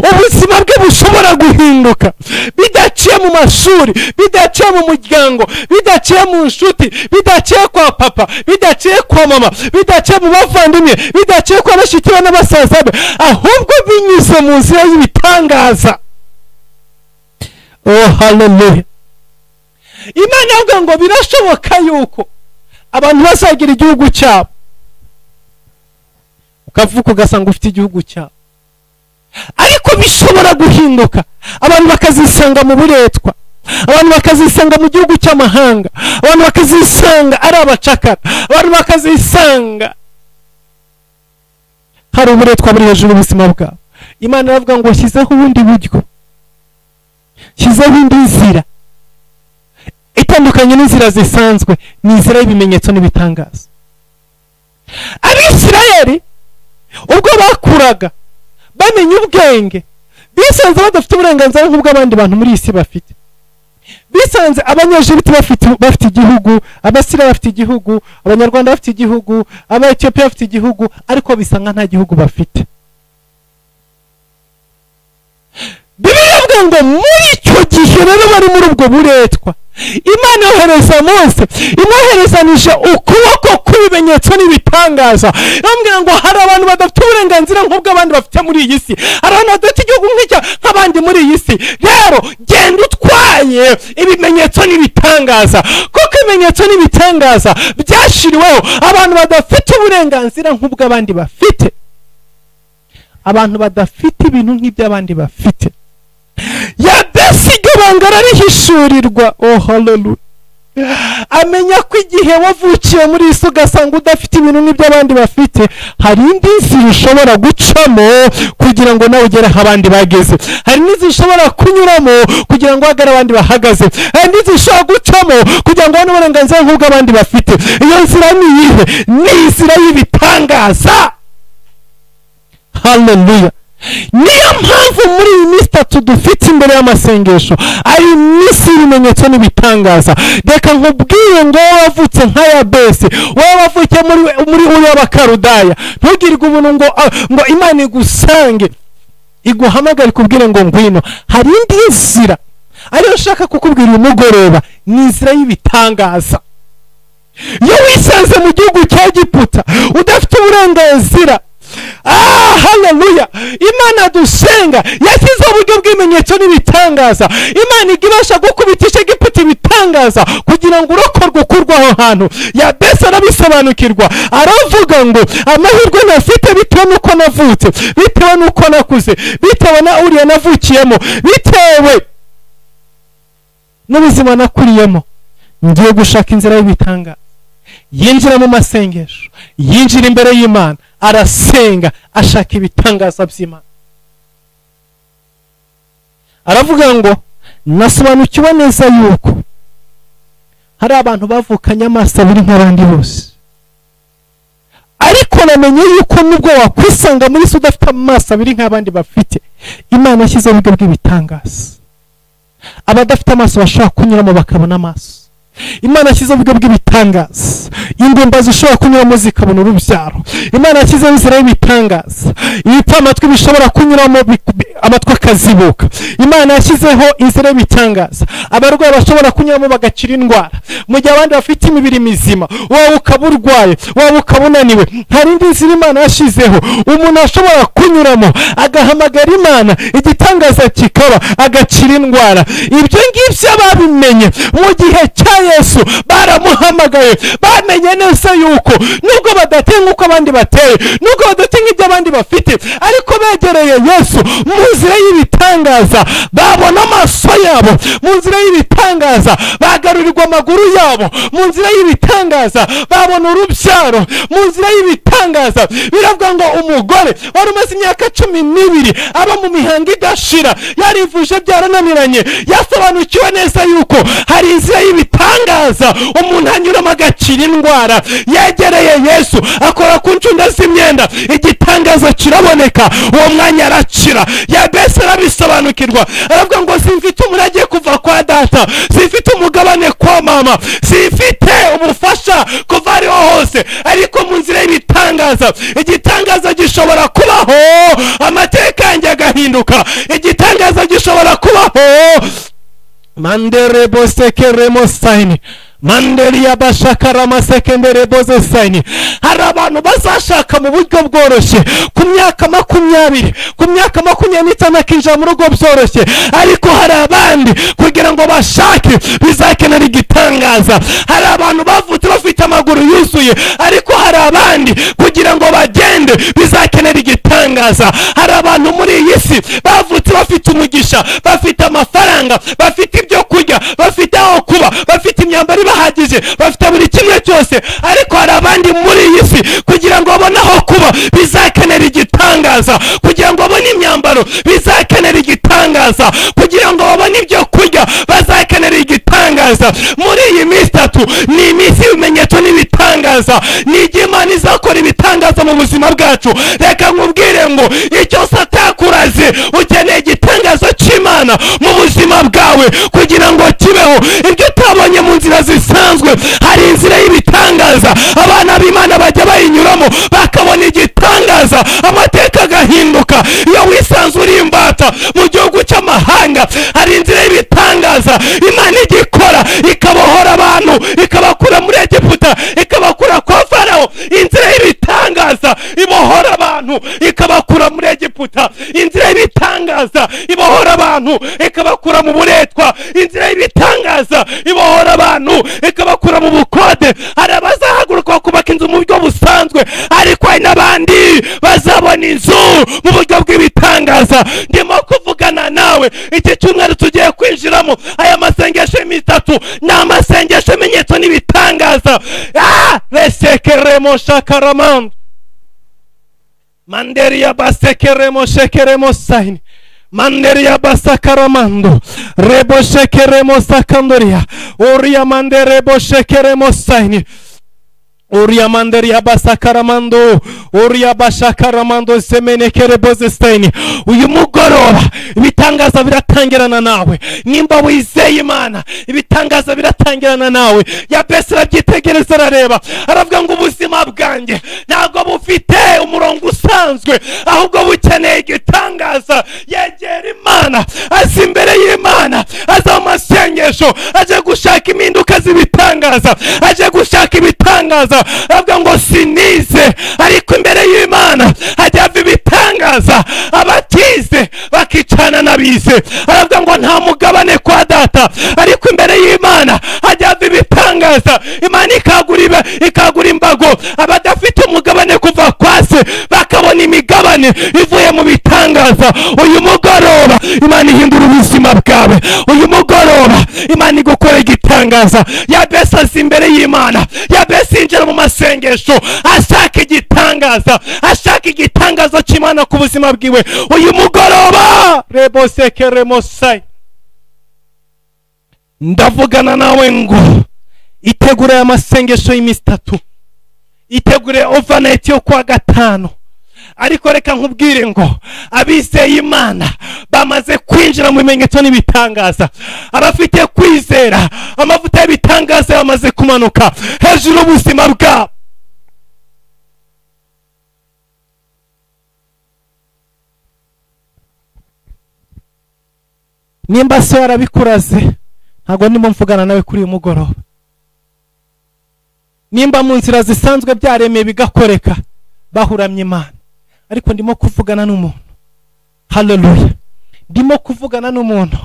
ubuzima bwe bushobora guhinduka bidaciye mu mashuri, bidaciye mu muryango, bidaciye mu nshuti, bidaciye kwa papa, bidaciye kwa mama, bidaciye mu bavandimwe, bidaciye kwa bashiki be n'abasaza be, ahubwo binyuze mu nzira y'ibitangaza. Oh haleluya! Imana yavuga ngo birashoboka yuko abantu bazagira igihugu cyabo, ukavuka ugasanga ufite igihugu cyabo, ariko bishobora guhinduka abantu bakazisanga mu buretwa, abantu bakazisanga mu gihugu cy'amahanga, abantu bakazisanga ari abacakara, abantu bakazisanga hari uburetwa buri hejuru y'ubuzima bwabo. Imana iravuga ngo shyizeho ubundi buryo, shyizeho indi nzira itandukanye n'inzira zisanzwe, ni inzira y'ibimenyetso n'ibitangaza. Abisirayeli ubwo bakuraga bamenya ubwenge, bisanze badafite uburenganzira nk'ubw'abandi bantu muri iyi si bafite. Bisanze Abanyegiputa bafite igihugu, Abasiriya bafite igihugu, Abanyarwanda bafite igihugu, Abaetiyopiya bafite igihugu, ariko bisanga nta gihugu bafite. Bibiliya ivuga ngo muri icyo gihe rero bari muri ubwo buretwa, Imana yohereza Mose, imwoherezanije ukuboko kw'ibimenyetso n'ibitangaza. Irambwira ngo hari abantu badafite uburenganzira nk'ubw'abandi bafite muri iyi si, hari abantu badafite igihugu nk'abandi muri iyi si. Rero genda utwaye ibimenyetso n'ibitangaza, kuko ibimenyetso n'ibitangaza byashiriweho abantu badafite uburenganzira nk'ubw'abandi bafite, abantu badafite ibintu nk'iby'abandi bafite. Yabesi iryo banga ararihishurirwa. Oh haleluya! Amenya ko igihe wavukiye muri isi ugasanga udafite ibintu nk'iby'abandi bafite, hari indi nzira ushobora gucamo kugira ngo nawe ugere aho abandi bageze, hari n'inzira ushobora kunyuramo kugira ngo uhagare abandi bahagaze, hari n'inzira ushobora gucamo kugira ngo ubone uburenganzira nk'ubw'abandi bafite. Iyo nzira ni iyihe? Ni inzira y'ibitangaza. Haleluya! Niyo mpamvu muri iyi minsi itatu dufite imbere y'amasengesho ari iminsi y'ibimenyetso n'ibitangaza. Reka nkubwire ngo wowe wavutse nka Yabesi, wowe wavukiye muri uriya Bakarudaya, ntugirwe ubuntu ngo Imana igusange iguhamagare ikubwire ngo ngwino. Hari indi nzira ariyo nshaka kukubwira uyu mugoroba, ni inzira y'ibitangaza. Iyo wisanze mu gihugu cya Egiputa udafite uburenganzira, haleluya, Imana dusenga yashyizeho uburyo bw'ibimenyetso n'ibitangaza. Imana ibasha gukubitisha Egiputa ibitangaza kugira ngo urokorwe ukurwe aho hantu. Yabesi arabisobanukirwa, aravuga ngo amahirwe nafite bitewe n'uko navutse, bitewe n'uko nakuze, bitewe na uriya navukiyemo, bitewe n'ubuzima nakuriyemo, ngiye gushaka inzira y'ibitangaza. Yinjira mu masengesho, yinjira imbere y'Imana, arasenga ashaka ibitangaza by'Imana. Aravuga ngo nasobanukiwe neza yuko hari abantu bavukanye amaso abiri nk'abandi bose, ariko namenye yuko nubwo wakwisanga muri se udafite amaso abiri nk'abandi bafite, Imana yashyizeho uburyo bw'ibitangaza. Abadafite amaso bashobora kunyuramo bakabona amaso. Imana yashyizeho uburyo bw'ibitangaza, ingumba zishobora kunyuramo zikabona urubyaro. Imana yashyizeho inzira y'ibitangaza, ibipfamatwi bishobora kunyuramo amatwi akazibuka. Imana yashyizeho inzira y'ibitangaza, abarwayi bashobora kunyuramo bagakira indwara. Mu gihe abandi bafite imibiri mizima, wowe ukaba urwaye, wowe ukaba unaniwe, hari indi nzira Imana yashyizeho umuntu ashobora kunyuramo agahamagara Imana, igitangaza kikaba, agakira indwara. Ibyo ngibyo babimenye mu gihe cya Yesu, baramuhamagaye, bamenye neza yuko nubwo badateye nk'uko abandi bateye, nubwo badateye nk'ibyo abandi bafite, ariko begereye Yesu mu nzira y'ibitangaza babona amaso yabo, mu nzira y'ibitangaza bagarurirwa amaguru yabo, mu nzira y'ibitangaza babona urubyaro, mu nzira y'ibitangaza. Biravuga ngo umugore wari umaze imyaka 12 aba mu mihango idashira, yarivuje byarananiranye, yasobanukiwe neza yuko hari inzira y'ibitangaza umuntu anyuramo agakira indwara. Yegereye Yesu akora ku ncunda z'imyenda, igitangaza kiraboneka, uwo mwanya arakira. Yabesi arabisobanukirwa, aravuga ngo simfite umurage kuva kwa data, simfite umugabane kwa mama, simfite ubufasha kuva ariho hose, ariko mu nzira y'ibitangaza igitangaza gishobora kubaho, amateka yanjye agahinduka. Igitangaza gishobora kubaho. Manderebo sekeremo saini Manderia bashakara sekendere boze saini. Hari abantu bazashaka mu buryo bworoshye ku myaka 20, ku myaka 25 akinjira mu rugo byoroshye, ariko hari abandi kugira ngo bashake bizakenera igitangaza. Hari abantu bavutse bafite amaguru yuzuye, ariko hari abandi kugira ngo bagende bizakenera igitangaza. Hari abantu muri iyi si bavutse bafite umugisha, bafite amafaranga, bafite ibyo kurya, bafite aho kuba, bafite imyambaro bahagije, bafite buri kimwe cyose, ariko hari abandi muri iyi si kugira ngo babone aho kuba bizakenera igitangaza, kugira ngo babone imyambaro bizakenera igitangaza, kugira ngo babone ibyo kurya bazakenera igitangaza. Muri iyi minsi itatu ni iminsi y'ibimenyetso n'ibitangaza, ni igihe Imana izakora ibitangaza mu buzima bwacu. Reka nkubwire ngo icyo satakuraze ukeneye igitangaza cy'Imana mu buzima bwawe kugira ngo kibeho. Ibyo utabonye mu nzira zisanzwe, hari inzira y'ibitangaza abana b'Imana bajya bayinyuramo bakabona igitangaza, amateka agahinduka. Iyo wisanzwe uri imbata mu gihugu cy'amahanga, hari inzira y'ibitangaza Imana igikora, ikabohora abantu, ikabakura muri Egiputa, ikabakura kwa Farawo. Inzira y'ibitangaza ibohora abantu, ikabakura muri Egiputa. Inzira y'ibitangaza ibohora abantu, ikabakura mu buretwa. Inzira y'ibitangaza ibohora abantu, ikabakura mu bukode. Hari abazahaguruka bakubaka inzu mu buryo busanzwe, ariko hari n'abandi bazabona inzu mu buryo bw'ibitangaza. Ndimo kuvugana nawe iki cyumweru tugiye kwinjiramo, aya masengesho y'itatu ni amasengesho y'ibimenyetso n'ibitangaza. Resekeremo shakaramando manderia basekeremo shekeremo saini Manderia basakaramando rebo shekeremo sakandoria oria manderebo shekeremo saini Oria manderia basakaramando oria bashakaramando semenekere bozesteini. Uyu mugoroba ibitangaza biratangirana nawe. Nimba wizeye Imana ibitangaza biratangirana nawe. Yabesi arabyitegereza arareba, aravuga ngo ubuzima bwanjye ntabwo bufite umurongo usanzwe, ahubwo bukeneye igitangaza. Yegera Imana, aza imbere y'Imana, aza mu masengesho, aje gushaka impinduka z'ibitangaza, aje gushaka ibitangaza. Avuga ngo sinize, ariko imbere y'Imana hajya hava ibitangaza, abatize bakicana n'abize. Aravuga ngo nta mugabane kwa data, ariko imbere y'Imana hajya hava ibitangaza. Imana ikagura imbago, abadafite umugabane kuva kwa se bakabona imigabane ivuye mu bitangaza. Uyu mugoroba Imana ihindura ubuzima bwawe. Uyu mugoroba Imana igukora igitangaza. Yabesi aza imbere y'Imana, Yabesi yinjira mu masengesho ashaka igitangaza, ashaka igitangaza cy'Imana ku buzima bwiwe. Uyu mugoroba rebosekeremosai, ndavugana nawe ngo itegure aya masengesho y'iminsi itatu, itegure overnight yo kwa gatanu. Ariko reka nkubwire ngo abizeye Imana bamaze kwinjira mu bimenyetso n'ibitangaza, abafite kwizera amavuta y'ibitangaza yamaze kumanuka hejuru y'ubuzima bwabo. Nimba se yarabikuraze, ntabwo ndimo mvugana nawe kuri uyu mugoroba. Nimba mu nzira zisanzwe byaremeye bigakoreka, bahuramye Imana, ariko ndimo kuvugana n'umuntu. Haleluya. Ndimo kuvugana n'umuntu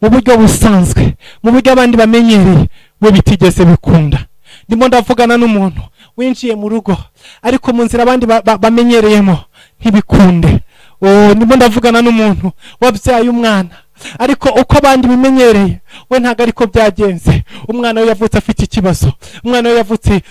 mu buryo busanzwe, mu buryo abandi bamenyereye, we bitigeze bikunda. Ndimo ndavugana n'umuntu winjiye mu rugo, ariko mu nzira abandi bamenyereyemo ntibikunde. Ndimo ndavugana n'umuntu wabyaye umwana, ariko uko abandi bimenyereye we ntago ariko byagenze. Umwana we yavutse afite ikibazo, umwana we yavutse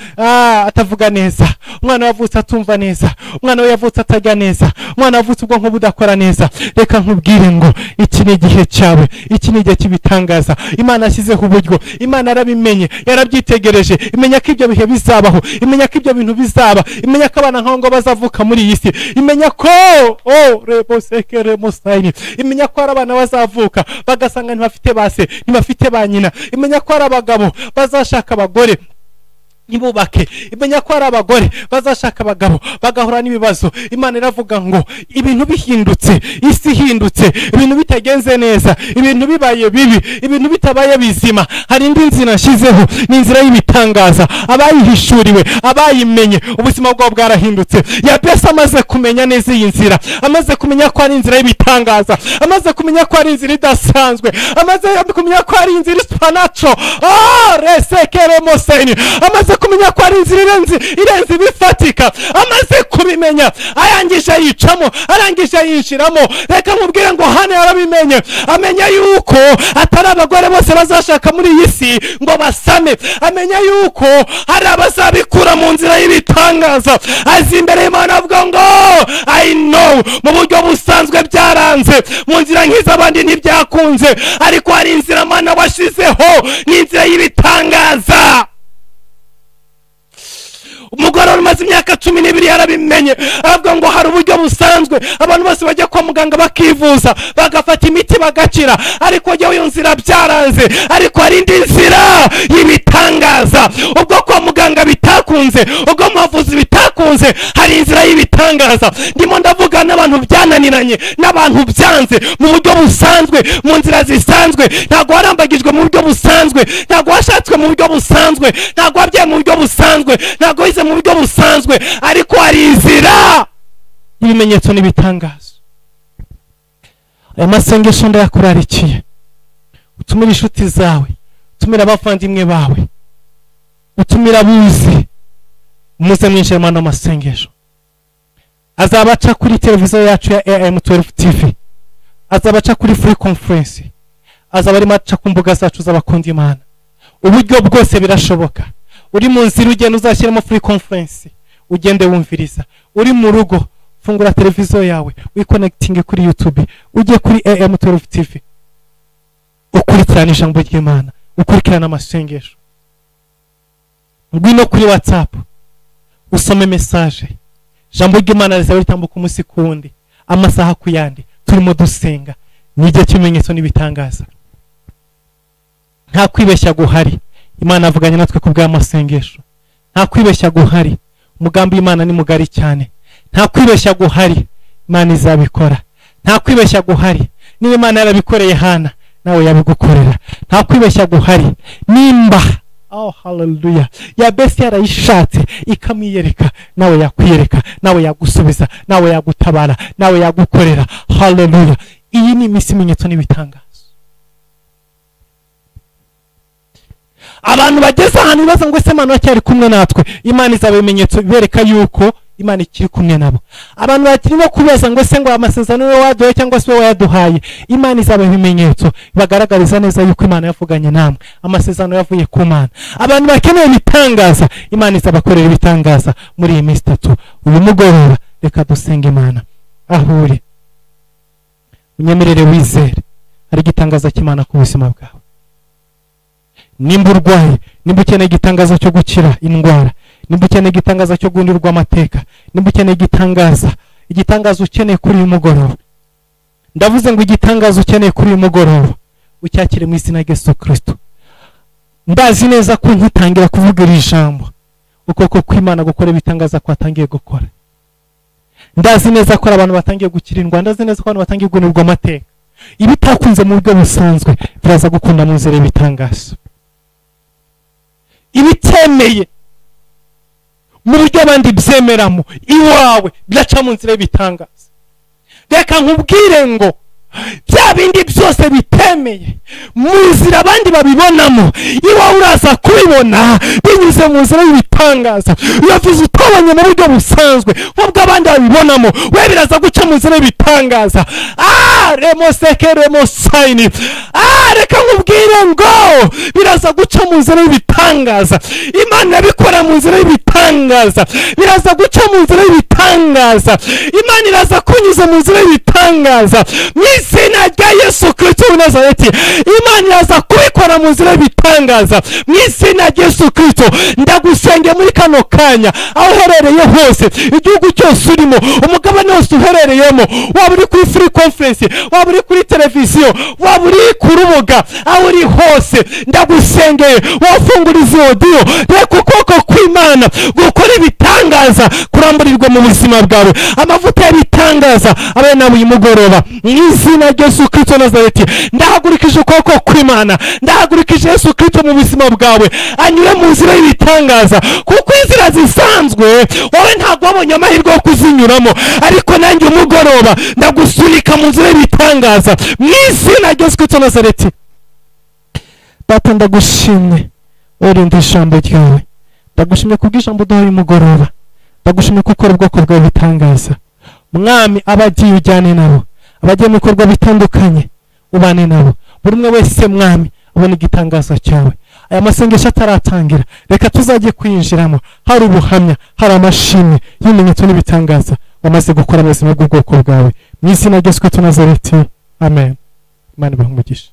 atavuga neza, umwana we yavutse atumva neza, umwana we yavutse atajya neza, umwana yavutse ubwonko budakora neza. Reka nkubwire ngo iki ni igihe cyawe, iki ni igihe cy'ibitangaza. Imana yashyizeho uburyo, Imana yarabimenye, yarabyitegereje, imenya ko ibyo bihe bizabaho, imenya ko ibyo bintu bizaba, imenya ko abana nk'abo ngo bazavuka muri iyi si, imenya ko imenya ko ari abana bazavuka bagasanga ntibafite base, ntibafite ba nyina, imenya ko ari abagabo bazashaka abagore ntibubake, imenya ko ari abagore bazashaka abagabo bagahura n'ibibazo. Imana iravuga ngo ibintu bihindutse, isi ihindutse, ibintu bitagenze neza, ibintu bibaye bibi, ibintu bitabaye bizima, hari indi nzira nshyizeho, ni inzira y'ibitangaza. Abayihishuriwe, abayimenye, ubuzima bwabo bwarahindutse. Yabesi amaze kumenya neza iyi nzira, amaze kumenya ko ari inzira y'ibitangaza, amaze kumenya ko ari inzira idasanzwe, amaze kumenya ko ari inzira supernatural, resekeremoseni, amaze kumenya ko ari inzira irenze ibifatika, amaze kubimenya, arangije yicamo, arangije yinjiramo. Reka mubwire ngo hano yarabimenye, amenya yuko atari abagore bose bazashaka muri iyi si ngo basame, amenya yuko hari abazabikura mu nzira y'ibitangaza. Azi imbere y'Imana avuga ngo I know, mu buryo busanzwe byaranze, mu nzira nk'iz'abandi ntibyakunze, ariko hari inzira Mana washyizeho, ni inzira y'ibitangaza. Umugore umaze imyaka 12 yarabimenye, aravuga ngo hari uburyo busanzwe abantu bose bajya kwa muganga bakivuza, bagafata imiti bagakira, ariko jyewe iyo nzira byaranze, ariko hari indi nzira y'ibitangaza. Ubwo kwa muganga bitakunze, ubwo mu bavuzi bitakunze, hari inzira y'ibitangaza. Ndimo ndavuga n'abantu byananiranye, n'abantu byanze mu buryo busanzwe, mu nzira zisanzwe. Ntabwo warambagijwe mu buryo busanzwe, ntabwo washatswe mu buryo busanzwe, ntabwo wabyaye mu buryo busanzwe, ntabwo wize mu buryo busanzwe, ariko hari inzira y'ibimenyetso n'ibitangazo. Aya masengesho ndayakurarikiye, utumire inshuti zawe, utumire abavandimwe bawe, utumire abuzi, muze mwinjire muri ano masengesho. Azabaca kuri televiziyo yacu ya AM12 TV, azabaca kuri free conference, azaba arimo aca ku mbuga zacu z'abakunda Imana. Uburyo bwose birashoboka. Uri mu nzira ugenda uzashyiramo free conference, ugende wumviriza. Uri mu rugo fungura televiziyo yawe, wiconnecting kuri YouTube, ujye kuri AM12 TV, ukurikirana ijambo ry'Imana, ukurikirana amasengesho. Ngwino kuri WhatsApp usome message, ijambo ry'Imana rizaba ritambuka umunsi ku wundi, amasaha ku yandi, turimo dusenga. Ni igihe cy'ibimenyetso n'ibitangaza, nta kwibeshya guhari. Imana avuganye natwe ku bw'amasengesho, nta kwibeshya guhari. Umugambi w'Imana ni mugari cyane, nta kwibeshya guhari. Imana izabikora, nta kwibeshya guhari. Niba Imana yarabikoreye Hana, nawe yabigukorera. Nta kwibeshya guhari. Nimba oh hallelujah, Yabesi yarayishatse ikamwiyereka, nawe yakwiyereka, nawe yagusubiza, nawe yagutabara, nawe yagukorera. Hallelujah. Iyi ni iminsi ibimenyetso n'ibitangaza. Abantu bageze ahantu bibaza ngo ese Imana cyari kumwe natwe, Imana izaba ibimenyetso bereka yuko Imana ikiri kumwe nabo. Abantu bakirimo kubaza ngo ese ngo amasezerano we waduhaye cyangwa se we wayaduhaye, Imana izaba ibimenyetso bagaragariza neza yuko Imana yavuganye namwe, amasezerano yavuye ku Mana. Abantu bakeneye ibitangaza, Imana izabakorera ibitangaza muri iyi minsi itatu. Uyu mugoroba reka dusenge Imana. Aho uri unyemerere wizere hari igitangaza cy'Imana ku buzima bwawe. Nimba urwaye, nimba ukeneye igitangaza cyo gukira indwara, nimba ukeneye igitangaza cyo guhindurirwa amateka, nimba ukeneye igitangaza, igitangaza ukeneye kuri uyu mugoroba, ndavuze ngo igitangaza ukeneye kuri uyu mugoroba ucyakire mu izina rya Yesu Kristo. Ndazi neza ko nkitangira kuvuga iri jambo, ukuboko kw'Imana gukora ibitangaza kwatangiye gukora. Ndazi neza ko abantu batangiye gukira indwara, ndazi neza ko abantu batangiye guhindurirwa amateka. Ibitakunze mu buryo busanzwe biraza gukunda mu nzira y'ibitangaza. Ibitemeye mu buryo abandi byemeramo iwawe biraca mu nzira y'ibitangaza. Reka nkubwire ngo Bya bindi byose bitemeye mu nzira abandi babibonamo, iwawe uraza kubibona binyuze mu nzira y'ibitangaza. Iyo viza utabonye mu buryo busanzwe nk'ubwo abandi babibonamo, we biraza guca mu nzira y'ibitangaza. Remoseke remosayini. Reka nkubwire ngo biraza guca mu nzira y'ibitangaza. Imana irabikora mu nzira y'ibitangaza. Biraza guca mu nzira y'ibitangaza. Imana iraza kunyuza mu nzira y'ibitangaza. Mu izina rya Yesu Kristo w'i Nazareti, Imana iraza kubikora mu nzira y'ibitangaza. Mu izina rya Yesu Kristo ndagusengeye muri kano kanya, aho uherereye hose, igihugu cyose urimo, umugabane wose uherereyemo, waba uri kuri free conference, waba uri kuri televiziyo, waba uri ku rubuga, aho uri hose ndagusengeye, wafungura izi audio, reka ukuboko kw'Imana gukora ibitangaza kuramburirwa mu buzima bwawe. Amavuta y'ibitangaza abe nawe uyu mugoroba. Mu izina rya Yesu Kristo Nazareti ndahagurikije ukuboko kw'Imana, ndahagurikije Yesu Kristo mu buzima bwawe, anyure mu nzira y'ibitangaza, kuko inzira zisanzwe wowe ntabwo wabonye amahirwe yo kuzinyuramo, ariko nanjye umugoroba ndagusunika mu nzira y'ibitangaza mu izina rya Yesu Kristo Nazareti. Data ndagushimye urinda ijambo ryawe, ndagushimye kubw'ijambo uduhaye umugoroba, ndagushimye kuko ukora ubwoko bwawe bitangaza. Mwami, abagiye ujyane nabo, abagiye mu bikorwa bitandukanye ubane nabo, buri umwe wese Mwami abone igitangaza cyawe. Aya masengesho ataratangira, reka tuzajye kwinjiramo hari ubuhamya, hari amashimwe y'ibimenyetso n'ibitangaza wamaze gukora mu buzima bw'ubwoko bwawe. Mu izina rya Yesu Kristo Nazareti, amen. Imana ibahe umugisha.